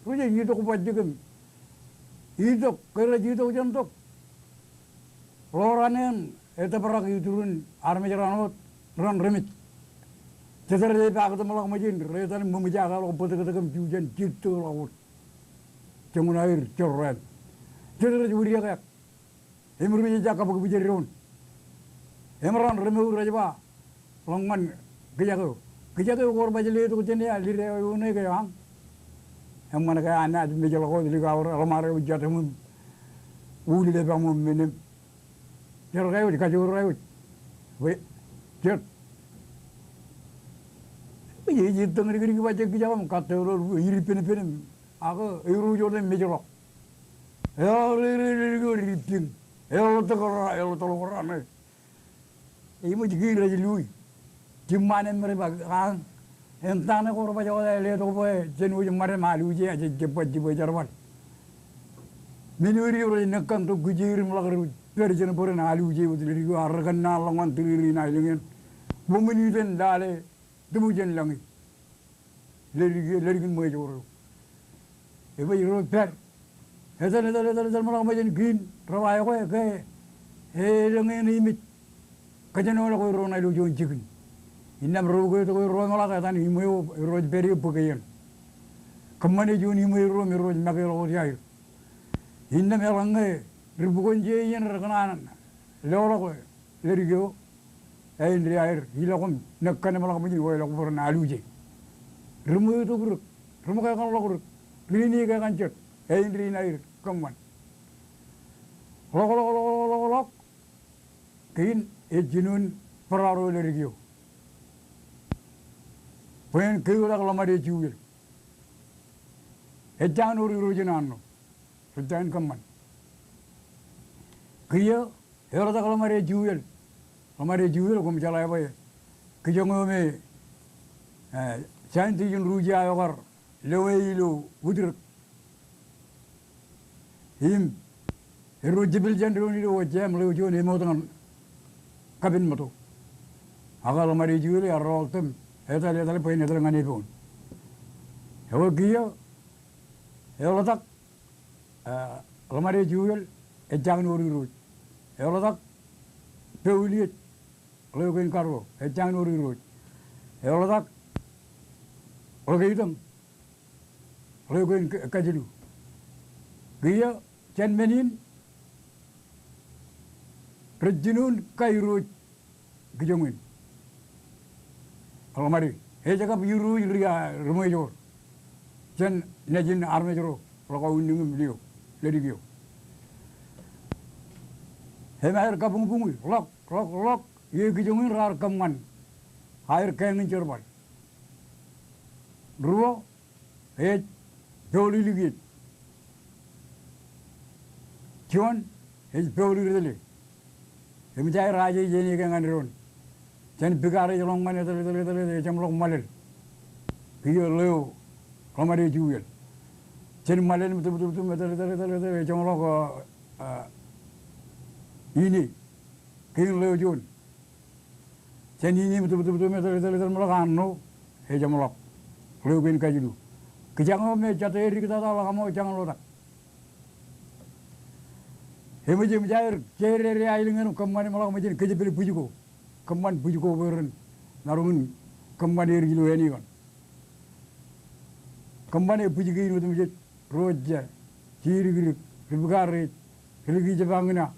Ro jej itok bajjek im itok, ke rej itok jān tok. Ḷoor an eṇ etōprak iturin armej raṇ wōt, ren remej. Jet rej epaak tok im ḷak ṃōjin, rej etal im ṃōṃōjake ḷọk bōtōktōk im jujen jitto ḷọk wōt. Joñan aer jorrāān. Jet rej widiakak. Im ri mej ejja kabwikbwij eddoon. Im raṇ remour rej ba, ḷọk ñan kijak eo. Kijak eo kwōj bar letok jān ia, lid eo eoon ṇe ke aṃ. Eṃṃan ke enaaj mejḷọk wōt likao ro, ḷōṃaro eo jatūṃ im ulilepaṃ im menem. Jar ke eo, kajoor eo. Bwe, jet. Bwe ej ettōñ dikdik bajjek kijak im kattōr ro, idipenpen im. Ak eiruj wōt im mejḷọk. Eḷap leddik eo rej piñ. Eḷotak ra, eḷotak ḷọk ra ṇe. Eṃōj kiin rej lui. Jimṃaan eṃṃan ba, añ, eṇ ta ṇe kwōj bar jokta letok bwe jen wōj ṃadem aluje, ejjab baj jibwe jerbal. Men eo rej nekkan tok kijeir im ḷak rej pād jān bōran aluje wōt leddik eo, ak rekōnnaan ḷọk ñan tūriri in aelōñ eṇ. Bōmwin iten lale, tūmwin jān lañi. Leddik, leddik in ṃweijoor eo. Eṃōj ro pād. Etal, etal, etal, etal im ḷak ṃōjin kiin, rej ba ekwe ke elōñ eṇ emej. Kōjenolọk erro ṇa ilo juon jikin. Innām rej uketok erro im ḷak etan iṃwe eo erro ej pād ie bōk eṇ. Kōṃṃane juon iṃwe erro im erro ej make ḷọk wōt iaer. Innām eḷaññe ri bukon je iien rekōṇaan loḷọk leddik eo, āindein aer ilọk im nekkan im ḷak ṃōjin, wāween ḷọk bwe ren aluje. Ri ṃweitok rik, ri ṃōkekanḷọk rik, ri ine kekan jet, āindein aer kōṃṃan. Ḷọk, ḷọk, ḷọk, ḷọk, ḷọk, ḷọk. Kein ej jinoin bōraro leddik eo. Bwe en kōtḷọk ḷōṃade Juel. Ejjañin wōr irooj in anno. Ejjañin kōṃṃan. Kiiō eḷotak ḷōṃade Juel. Ḷōṃade Juel koṃ jeḷā bwe kijoñ eo me, eh, scientist in Rusia eo kar loe ilo Utrōk. Im erro jepel jān doon ilo wōjja im ḷeo juon emoot ñan kapen ṃōto. Ak ḷōṃade Juel ear rọọltok im etal, etal bwe en etal ñan Epoon. Ekwe kiiō eḷotak, eh, ḷōṃade Juel ejjañin wōr irooj. Eḷotak Pouliet, ḷeo kein karuo, ejjañin wōr irooj. Eḷotak Ḷokeitōñ, ḷeo kein ka-, kajilu. Kiiō jān men in rej jinoin kairooj kijoñ in. Ḷōṃade, ej kab irooj ri, a, ri ṃweijoor. Jān nejin armej ro, ḷọk aunniñ im lio, leddik eo. Im aer kabuñbuñi, ḷọk, ḷọk, ḷọk, ie kijoñ in raar kōṃṃan aer kāñin jerbal. Ruo, ej Poul ilikiej. Juon, ej poul irtōle. Eṃōj aer aje jān ijin ke ñan doon. Jān Bikar ej ḷọk ñan etal, etal, etal, etal, ejeṃḷọk Ṃalel. Kiiō ḷeo ḷōṃade juuel. Jān Ṃalel im tōptōptōp etal, etal, etal, etal, ejeṃḷọk, uh, uh, Ine. Kein ḷeo juon. Jān Ine im tōptōptōp etal, etal, etal, etal, ṃōḷọk Arṇo, ejeṃḷọk. Ḷeo kein kajilu. Kijañ eo me jatto aer diktata ḷọk ḷōṃaro jañ ḷotak. Eṃōj, eṃōj aer jeedede aelōñ eṇ kōṃṃan im ḷọk ṃōjin kōjepel bwij ko. Kōṃṃan bwij ko bwe ren maroñ in kōṃṃan er ilo āne kōn. Kōṃṃane bwij kein otemjej, ri-ojja, jidikdik, ri-Bikar ej, ri-Likij Jepangna,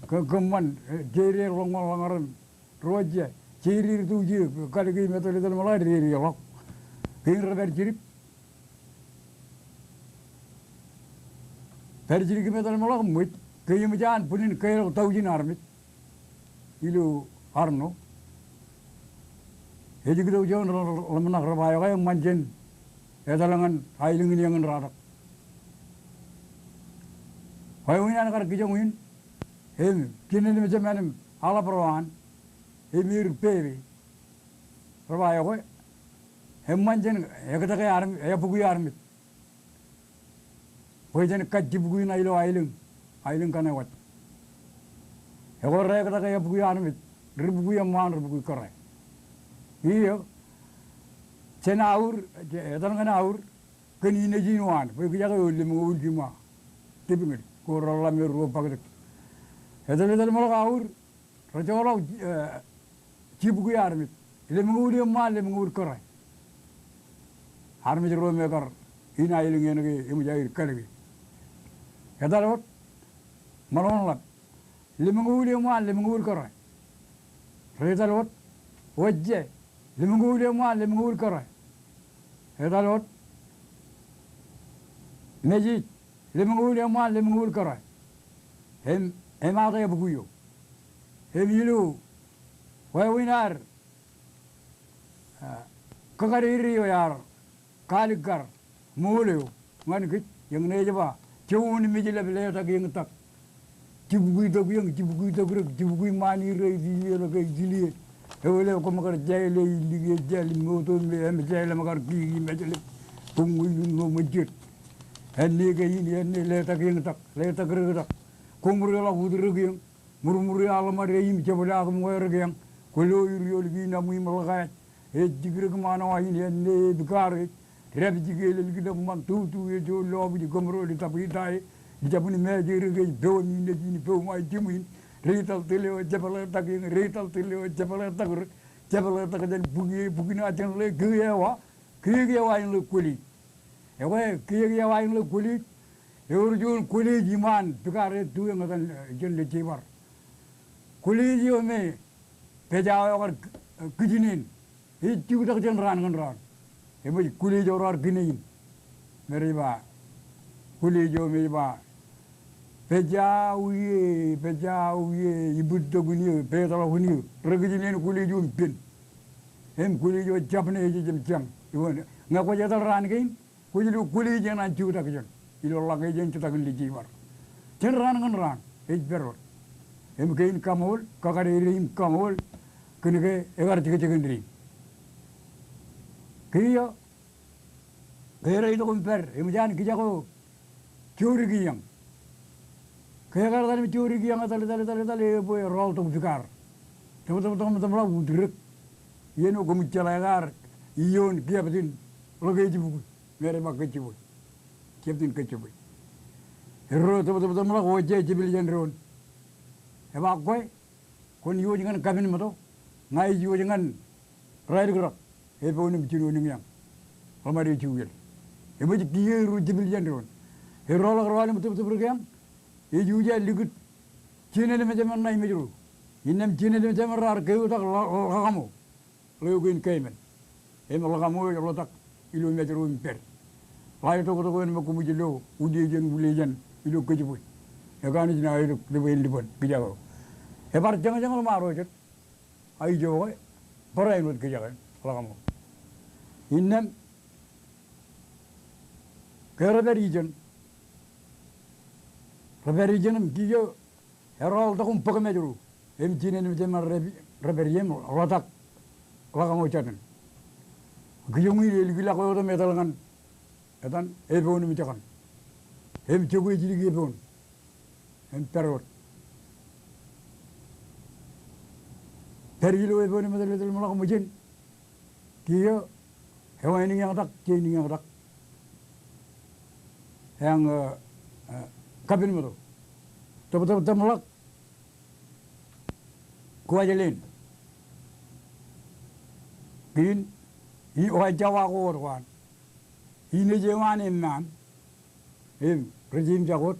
kō-, kōṃṃan, eh, jeedede ḷọk ñan ḷōṃaro, ri-ojja, jeedede ri-tokjie, kalōke im etal etal im ḷọk, jeedede ḷọk. Kein rej pād jidik. Pād jidik im etal im ḷọk ṃōj, ke eṃōj an bwilin keḷọk taujin armej. Ilo Arṇo. Ej itok juon ḷōmṇak rej ba eo ke eṃṃan jān etal ñan aelōñ in eñin ratak. Wāween an kar kijoñ in, im jined im jeman im aḷap ro an, im er pepe. Rej ba eo ke eṃṃan jān ektake armej, ebukwi armej. Bwe jen kajjibukwi ṇa ilo aelōñ, aelōñ kaṇe waj. Ekwe rej ektake ebukwi armej, ri bukwi eṃṃaan, ri bukwi kōrā. Iiō, jān aur, etal ñan aur, kōn inejin eo an, bwe kijak eo lemñoul jiṃa, tepñōd, ko reḷḷap me ruo baktik. Etal etal im ḷọk aur, Rej joḷọk, eh, jibukwi armej. Lemñoul eṃṃaan, lemñoul kōrā. Armej ro me kar in aelōñ eṇ ke eṃōj aer kalōke. Etal wōt, ṃōḷ ḷap. Lemñoul eṃṃaan, lemñoul kōrā. Rej etal wōt, ojje. Lemñoul eṃṃaan, lemñoul kōrā. Etal wōt, mejij. Lemñoul eṃṃaan, lemñoul kōrā. Im, im ata ebukwi eo. Im ilo wāween ad, ah, kakadede eo ear kaalikkar ṃool eo ñan kōj, eñṇe ej ba, joñan mejlep letak eñtak. Jibukwi tōk eñ, jibukwi tōk rek, jibukwi ṃaan ire, ej tilielōk, ej tiliel. Ewōl eo koṃ kar jael, ej lik, ejjeḷọk im moto me, eṃōj aelōñ kar kiki mejlep. Koṃ eo in ṃōṃōjjet. Āindein kein, āindein letak eñtak, letak rektak. Koṃ reḷọk ut rek eñ. Ṃurṃuri aḷ ṃad e im jebwālọk im wāween rek eñ. Kwōlo ri-ioḷ kein aṃ im ḷōkaaj. Ej jikrōk ṃaan eo ain, āindein ej bukar ej. Dāpij ke elōñ kōn ṃaan tutu ej juon lọpij kōmro ej tap ita e. Ij jab in mejād ke ej peuṃ inejin peuṃ aejiṃ in. Rej etal tōl eo jepḷetak eñ, rej etal tōl eo jepḷetak rek. Jepḷetak jān bukwi, bukwi ṇa jān ḷe, kiiō ewa, kiiō ewa in ḷe kwōlej. Ekwe, kiiō ewa in ḷe kwōlej. Ewōr juon kwōlej iṃaan bukar eo tu eñ etan, eh, jān lejjeibar. Kwōlej eo me pejja eo kar, eh, kijinen. Ej juktak jān raan kōn raan. Eṃōj kwōlej eo raar kine in. Me rej ba. Kwōlej eo me ej ba. Pejja eo, pejja eo, ibūttok in eō, peetḷọk in eō. Rekijinen kwōlej eo im pen. Im kwōlej eo jab ṇe ej jejjab jañ. Iwōn, ñe kwōj etal raan kein, Kwōj lo kwōlej eṇ an juktak jān. Ilo ḷak eo jān juktak in lejjeibar. Jān raan kōn raan, ej pād wōt. Im kein kaṃool, kakadede im kaṃool, kōn ke ekar jekjek in dein. Kiiō, ke rej itok im pād, eṃōj an kijak eo, jodik eñ. Ke ekar etal im jodik eñ etal, etal, etal, etal, e bwe rọọl tok bukar. Tōptōptōp im ḷak ut rek. Iien eo koṃij jeḷā ke ear iioon captain ḷọk ej bukwi. Me rej ba kōjjipwe. Captain kōjjipwe. Erro tōptōptōp im ḷak ojje jepel jān doon. Eba kwe. Kwōn iwōj ñan kapin ṃōto, ña ij iwōj ñan raelukrak, e poon im jinoin eñ. Ḷōṃade juuel. Eṃōj kiiō erro jepel jān doon. Erro ḷọk rọọl im tōptōp rek eñ. Ej uja likūt. Jined im jemen ṇa im ej ro. Innām jined im jemen raar keutak ḷa-, ḷa-, ḷakaṃo. Ḷeo kein keemān. Im ḷakaṃo ej ḷotak ilo mej ro im pād. Ḷae toktok eo me koṃij lo, uliejān, uliejān, ilo kōjepwe. Ekanooj ṇa eo tok, lōb in liban, kijak eo. Ebar jeñjeñ ḷōṃaro jet. Aijoke, barāinwōt kijak in, ḷakaṃo. Innām, Ke rej pād ijeṇ, rej pād ijeṇ im kiiō erọọl tok im bōk mājro im jinen im jeṃaan rej, rej pād ijeṇ ḷotak ḷak eo jatōn. Kijoñin elikḷọk wōt im etal ñan etan Eboon im jekōṇ im jokwe jidik Eboon im pād wōt. Pād ilo Eboon im etal etal ṃōḷọk ṃōjen. Kiiō ewānōk iññātak, jein iññātak. Eañ, eh, eh, kapin ṃōto. Tōptōp tōmḷọk Kuwajleen. Kein, i, eo ejja wa ko wōt waan. Inij eo an eṃṃaan. Im, rej jeim jako wōt.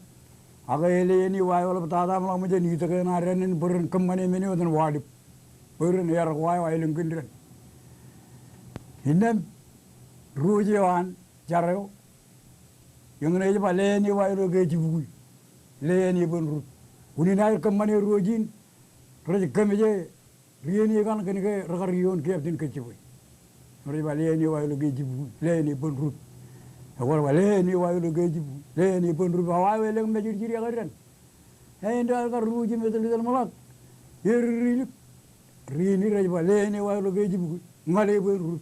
Ak eḷe āne wa eo eḷap tata ṃōḷọk ṃōjen, itok eṇ ad dān bwe ren kōṃṃane men eo etan Waḷip. Bwe ren ear ko aelōñ kōn dān. Innām, ruo eo an, jar eo. Eñṇe ej ba ḷe āne wa ilo ke jibukwi. Ḷe āne bōn rup. Unin aer kōṃṃane ruo in, rej kōmmeje ri āne kaṇ kōn ke rekar ioon captain kajjibwe. Rej ba ḷe āne wa ilo ke jibukwi, ḷe āne bōn rup. Ekwe rej ba ḷe āne wa ilo ke jibukwi, ḷe āne bōn rup. Awa eo elōñ mājirjir eo kar dān. Āindein aer kar ruo im etal etal ṃōḷọk. Ear ri ilik. Ri āne rej ba ḷe āne wa ilo ke jibukwi, ña ḷe bōn rup.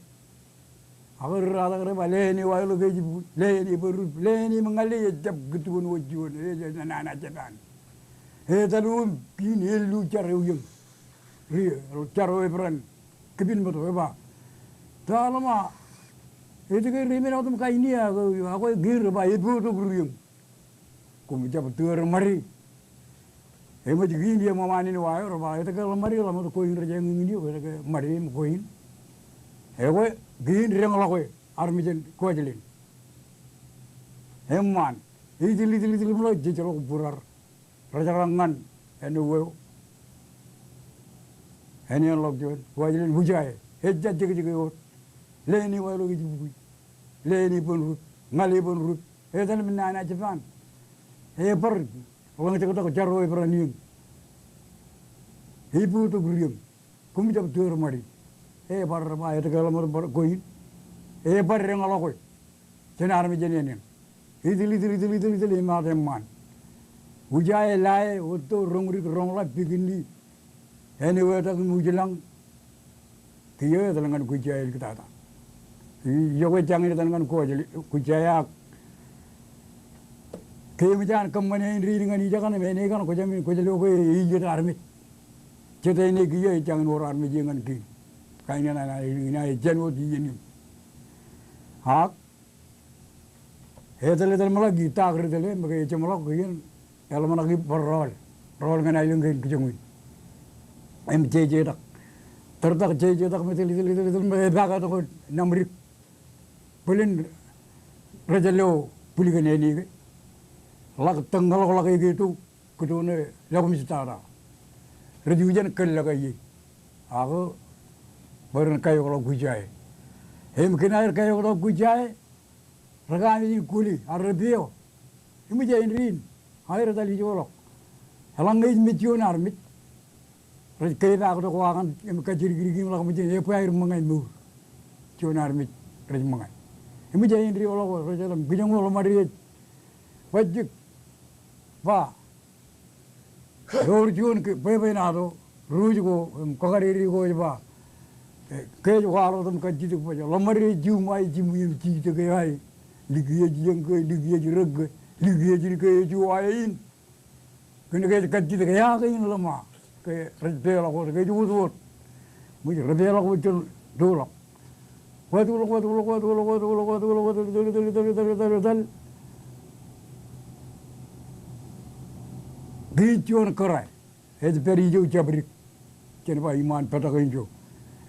Ak ri ratak rej ba ḷe āne wa ilo ke jibukwi, ḷe āne bōn rup, ḷe āne im ña ḷe ejjab kūtwōn wōt juon, ejjab nana jepaan. Etal im kein ellu jar eo iiō. Ri, jar eo ebrān kipin ṃōto eba, ta ḷōṃa, etke ri men otem kain iiō ak, ak kein rej ba ebootok ri iiō. Koṃ jab tūr ṃadi. Eṃōj kein iiō ṃōṃaan in wa eo rej ba etke ḷōṃadi ḷōṃōt ko in rej eñin eo, etke ṃadi im ko in. Ekwe kein deñḷọke armej in Kuwajleen. Eṃṃaan. Ej itil itil itil im ḷọk jej ḷọk būrar. Rej jerak ñan āne eo. Āne eo ḷọk juon Kuwajleen Ujae. Ejja jekjek eo wōt. Ḷe āne wa ilo ke jibukwi. Ḷe āne bōn rup. Ña ḷe bōn rup. Etal im nana jepaan. Ebar ḷōñjektok jar eo ebrān iiō. Ebootok ri iiō. Koṃ jab tūr ṃadi. Ebar ba etke ḷōṃōt bar ko in. Ebar deñḷọke jān armej in āne in. Itil itil itil itil itil im āt eṃṃaan. Ujae, lae, otto, roñdik, roñḷap, pikinni. Āne eo etak im ujlañ. Kiiō etal ñan Kujae iliktata. Ijoke jañin etal ñan Kujae, Kujae ak ke eṃōj an kōṃṃane indein ñan ijekan im āne kaṇ kwōj amin kwōj lo ke eiiet armej. Jet āne kiiō ej jañin wōr armej iiō ñan kein. Kain eṇ an āne in ej jān wōt iien in. Ak etal etal ṃōḷọk, itaak ri tōl e, ṃōke ejjeṃḷọk iien, eḷōmṇak ippān rọọl. Rọọl ñan aelōñ kein kijoñin. Im jejetak. Tōrtak jejetak im etal etal etal etal ṃōke epaak tok Namdik. Bōlen rej lo bwilkōn āne ke. Ḷak tōñḷọk ḷak eke tok. Kūtone Lakumjitata. Rej ijen kōllọk ie. Ak bwe ren kaiokḷọk Kujae. Im kōn aer kaiokḷọk Kujae, rekaamijin kuli, ak repeḷḷọk. Im ej indein, aer etal ijoḷọk. Eḷaññe ej mej juon armej, rej kepaaktok wa kaṇ, im kajjidikdik im ḷak ṃōjin, ebwe aer ṃōñā mour. Juon armej rej ṃōñā. Im ej indein ḷọk, rej etal, kijoñ ḷōṃadi ej bajjek. Ba. Ewōr juon ke, bwebwenato, ruj ko, im, kakadede ko ej ba. E, ke ej waḷọk im kajjitōk bwe, ḷōṃadi ej jiṃwe, jiṃwe im jitok eo ae. Likjej iiō ke, likjej rōk ke, likjej in ke ej ae in. Kōn ke ej kajjitōk eo ae in ḷōṃa. Ke rej peḷọk wōt, ke ej wōtwōt. Ṃōj repeḷọk wōt jān toḷọk. Wātoḷọk, wātoḷọk, wātoḷọk, wātoḷọk, wātoḷọk, wātoḷọk, wātoḷọk, wātoḷọk, wātoḷọk, wātoḷọk, wātoḷọk. Kiiō juon kōrā. Ej pād ijo jabdik. Jen ba iṃaan petak in ijo.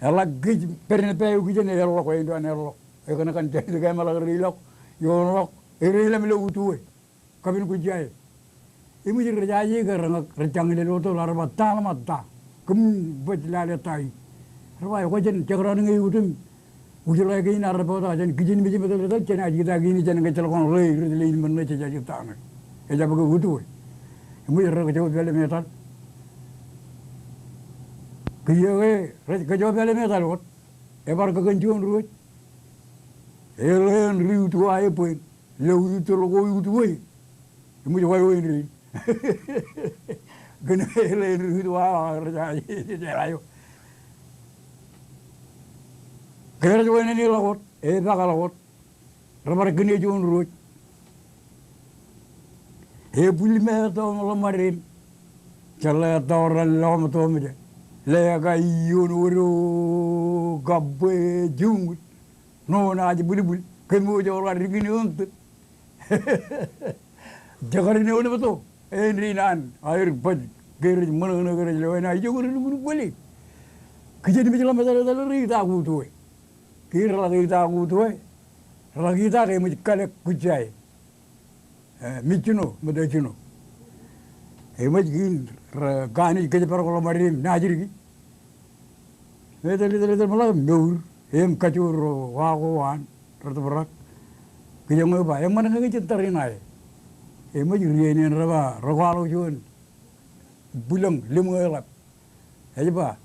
Eḷak kōj pād ṇe pā eo kijen eḷọk, āindein eḷọk. Ekōṇaan jān dik eṃḷọk, reilọk, ioonḷọk, ereilaṃ ilo utuwe. Kapin Kujae. Im rej aje ke reñak, rej jañin lelọtto, ḷak rej ba ta ḷōṃa ta. Kōm baj lale ta in. Rej ba, kwō jen jekdọọn ñe eutiej. Ujjeḷā kein ad rej bōktok jān kijenmej im etal etal, jenaaj itaak in jān ñe ejjeḷọk kōn ḷe, rej ḷe in men ṇe jej aje ta ṇe. Ejjab ke utuwe. Im rej kōjepel im etal. Kiiō ke rej kōjepel im etal wōt. Ebar kōkōn juon ruo. Eḷap ri utuwe ae bwe en. Lo utiej tōl ko utiej wōj. Eṃōj wāween rein. Kōn eo rej utiej wāween rej aikuj eo. Ke rej wāween ḷọk wōt, epaak ḷọk wōt. Rebar kōn eo juon ruo. Ebwil me tok ḷōṃaro im jeḷā tok ren lọmọtọmọje. Leka iioon odo kab bwe juññuul. Ṇo naaj bwilbwil. Kōm eo jọọr kar rikin eoon tōt. Jekar in eoon ṃōtto. Āindein an aer baj ke rej ṃōṇōṇō ke rej lo eṇ a ijo ke rej lukkuun bōle. Kijenmej ḷọk im etal ri itaak utiej wōj. Ke reḷak itaak utiej wōj. Reḷak itaak eṃōj kalōk kujjae. E, mijjino, ṃōtto jino. Eṃōj kein rej kanooj kōjparok ḷōṃaro im naajdik. Im etal, etal, etal, ṃōḷa mour, im kajoor ro wa ko an, rej tōprak. Kijoñ eo ej ba, eṃṃan ñe kōj jen tar in aō. Eṃōj ri ānen rej ba, rej kwaḷọk juon bwilōñ, limō eḷap. Ej ba,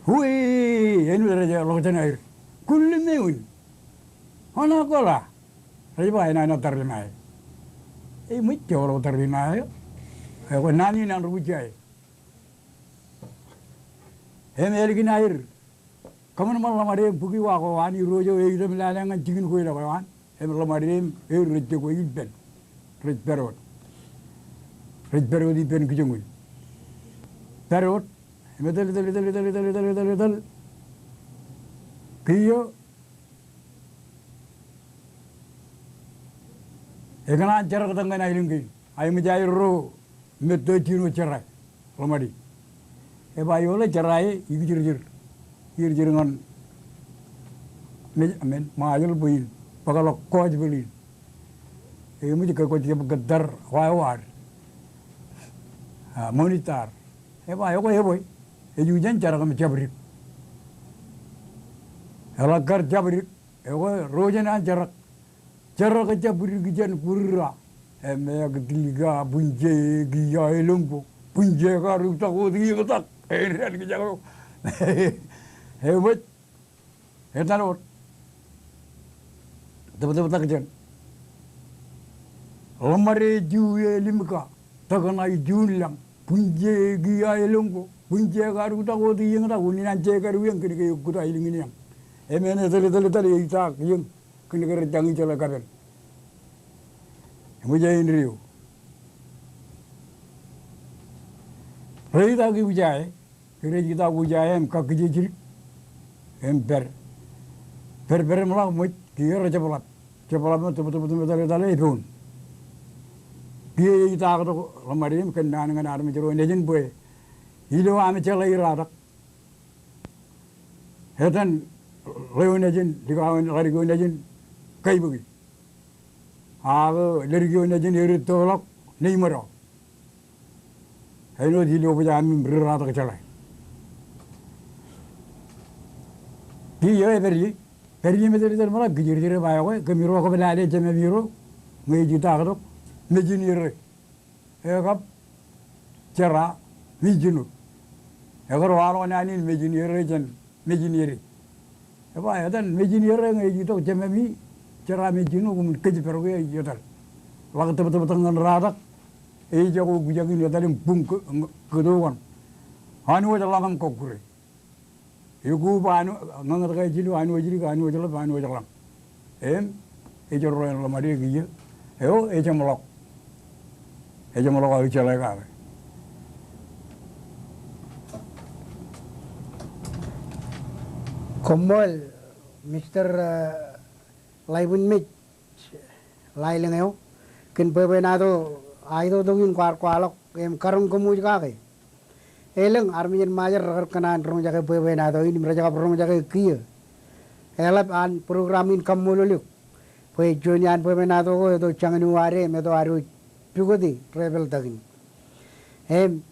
hui, āinwōt rej ḷọk jān aer. Kullim eoon. Oṇaak koḷa. Rej ba, enaaj tar in aō. Eṃōj joḷọk tar in aō. Ekwe naan in an ri kujjae. Im ālikin aer kōṃanṃan ḷōṃaro im bōki wa ko an, irooj eo eitiṃ lale ñan jikin kweilọk eo an. Im ḷōṃaro im er rej jokwe ippān. Rej pād wōt. Rej pād wōt ippān kijoñ in. Pād wōt. Im etal, etal, etal. Kiiō Ekōṇaan jeraktak ñan aelōñ kein. Eṃōj aer ro ṃōtto jino jera. Ḷōṃaro. Eba ioḷe jera e ikijirjir. Ijirjir ñan me, amen, Ṃajeḷ bwe in bōkḷọk gospel in. Eṃōj ke kwōj kab kōttar wāween. A, monitor. Eba ekwe ebwe. Ej ijin jerak im jabdik. Eḷak kar jabdik. Ekwe ro jān an jerak. Jerak jabdik jān Kurura. Emek, Tilka, Punje, Kiya, Elōñko. Punje, Karuktak, Otiñtak. Āindein kijak eo. Eṃōj. Etal wōt. Tōptōptak jān. Ḷōṃaro, Juwe, Limka. Tōkna, Juunlañ. Punje, Kiya, Elōñko. Punje, Karuktak, Otiñtak. Unin an je kadu eñ kōn ke eoktak aelōñ in eñ. Im eṇ etal, etal, etal, etal, etal eñ. Kōn ke rej jañin jeḷā kapen. Eṃōj aō indeeo. Rej itaak ujae, rej itaak ujae im kakkijejdik. Im pād. Pād, pād im ḷak ṃōj, kiiō rej jepḷap. Jepḷap im tōptōp im etal, etal, etal, epoon. Kiiō ej itaaktok ḷōṃaro im kōnnaan ñan armej ro nejin bwe ilo aṃ jeḷā iratak. Etan ḷeo nejin, likao, ḷadik eo nejin, kaibōki. Ak ḷadik eo nejin, erittoḷọk, nejiṃōd eo. Āinwōt ilo bōj ami ri ratak jeḷā. Kiiō epād ie, pād ie im etal, etal, ṃōḷa kijirjir eba ekwe, kōmiro kab lale jememiro, ñe ej itaaktok, mejin ere. Ekab jera, mijino. Ekar waḷọk naan in mejin ere jān mejin ere. Eba etan mejin ere ñe ej itok jememi, jera, mijino, koṃwin kōjparoki eo etal. Ḷak tōptōptak ñan ratak, ejako kujak in etal im buñ kō, kōto kaṇ. Anwōj ḷañ im kọkkure. Ekwe ba anwōj, ñōñōt ke ej ilo anwōj dik, anwōj ḷap, anwōj ḷañ. Im ej erro en ḷōṃaro kiiō. Eo, ejeṃḷọk. Ejeṃḷọk aō jeḷā kake. Koṃṃool, Mister, eh, Ḷaibwinmej. Ḷaelōñ eo, kōn bwebwenato aetotok in kwaar kwaḷọk im karoñ kōmwōj kake. Elōñ armej in Ṃajeḷ rekar kōṇaan roñjake bwebwenato in im rej kab roñjake kiiō. Eḷap an program in kaṃṃoolol eok bwe juon iaan bwebwenato ko eto jañin uwaade im eto ad wōj pukoti ri pāltak in. Im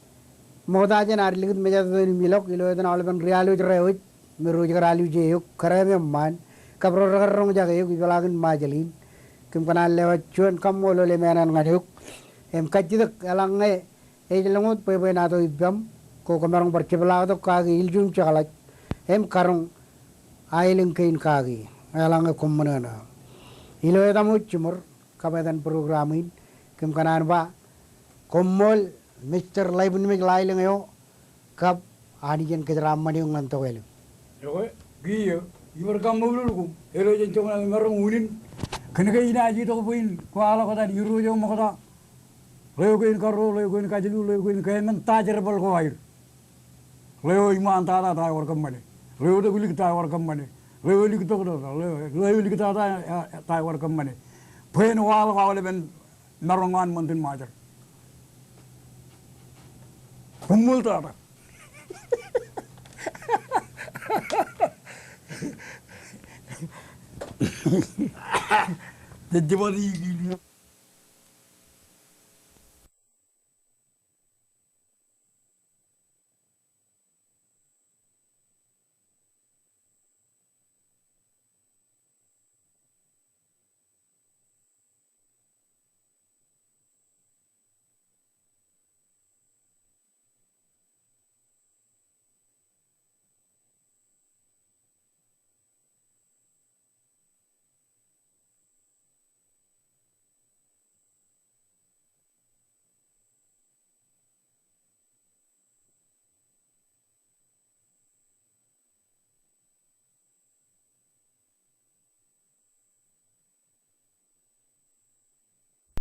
ṃokta jān ad likūt mejatoto in im ilọk ilo etan aolepen ri-alwōj ro wōj me ro ej kar alwōje eok, kōrā im eṃṃaan, kab ro rekar roñjake eok, ipeḷaakin Ṃajeḷ in. Kōm kōṇaan lewōj juon kaṃṃoolol im ānaan ñan eok. Im kajjitōk eḷaññe ej lōñ wōt bwebwenato ippaṃ, ko kwōmaroñ bar jepḷaaktok kaki ilju im jekḷaj, im karoñ aelōñ kein kaki. Eḷaññe koṃṃool ṇe. Ilo etaṃ wōt jiṃor kab etan program in, kōm kōṇaan ba koṃṃool Mister Laipinmej Lailōñ eo kab Anij en kōjeraaṃṃan eok ñan tokālik. Ekwe, kiiō, ibar kaṃṃoolol koṃ, ilo jān joñan aō maroñ unin, kōnke inaaj itok bwe in kwaḷọk etan irooj eo ṃokta, ḷeo kein karuo, ḷeo kein kajilu, ḷeo kein keemān, ta jerbal ko aer. Ḷeo iṃaan tata ta ewōr kōṃṃane. Ḷeo tōklik ta ewōr kōṃṃane. Ḷeo lik tōktōk, ḷeo, ḷeo lik tata, eh, ta ewōr kōṃṃane. Bwe en waḷọk aolepen maroñ eo an ṃantin Ṃajeḷ. Koṃṃool tata. Jejjab adi ikili.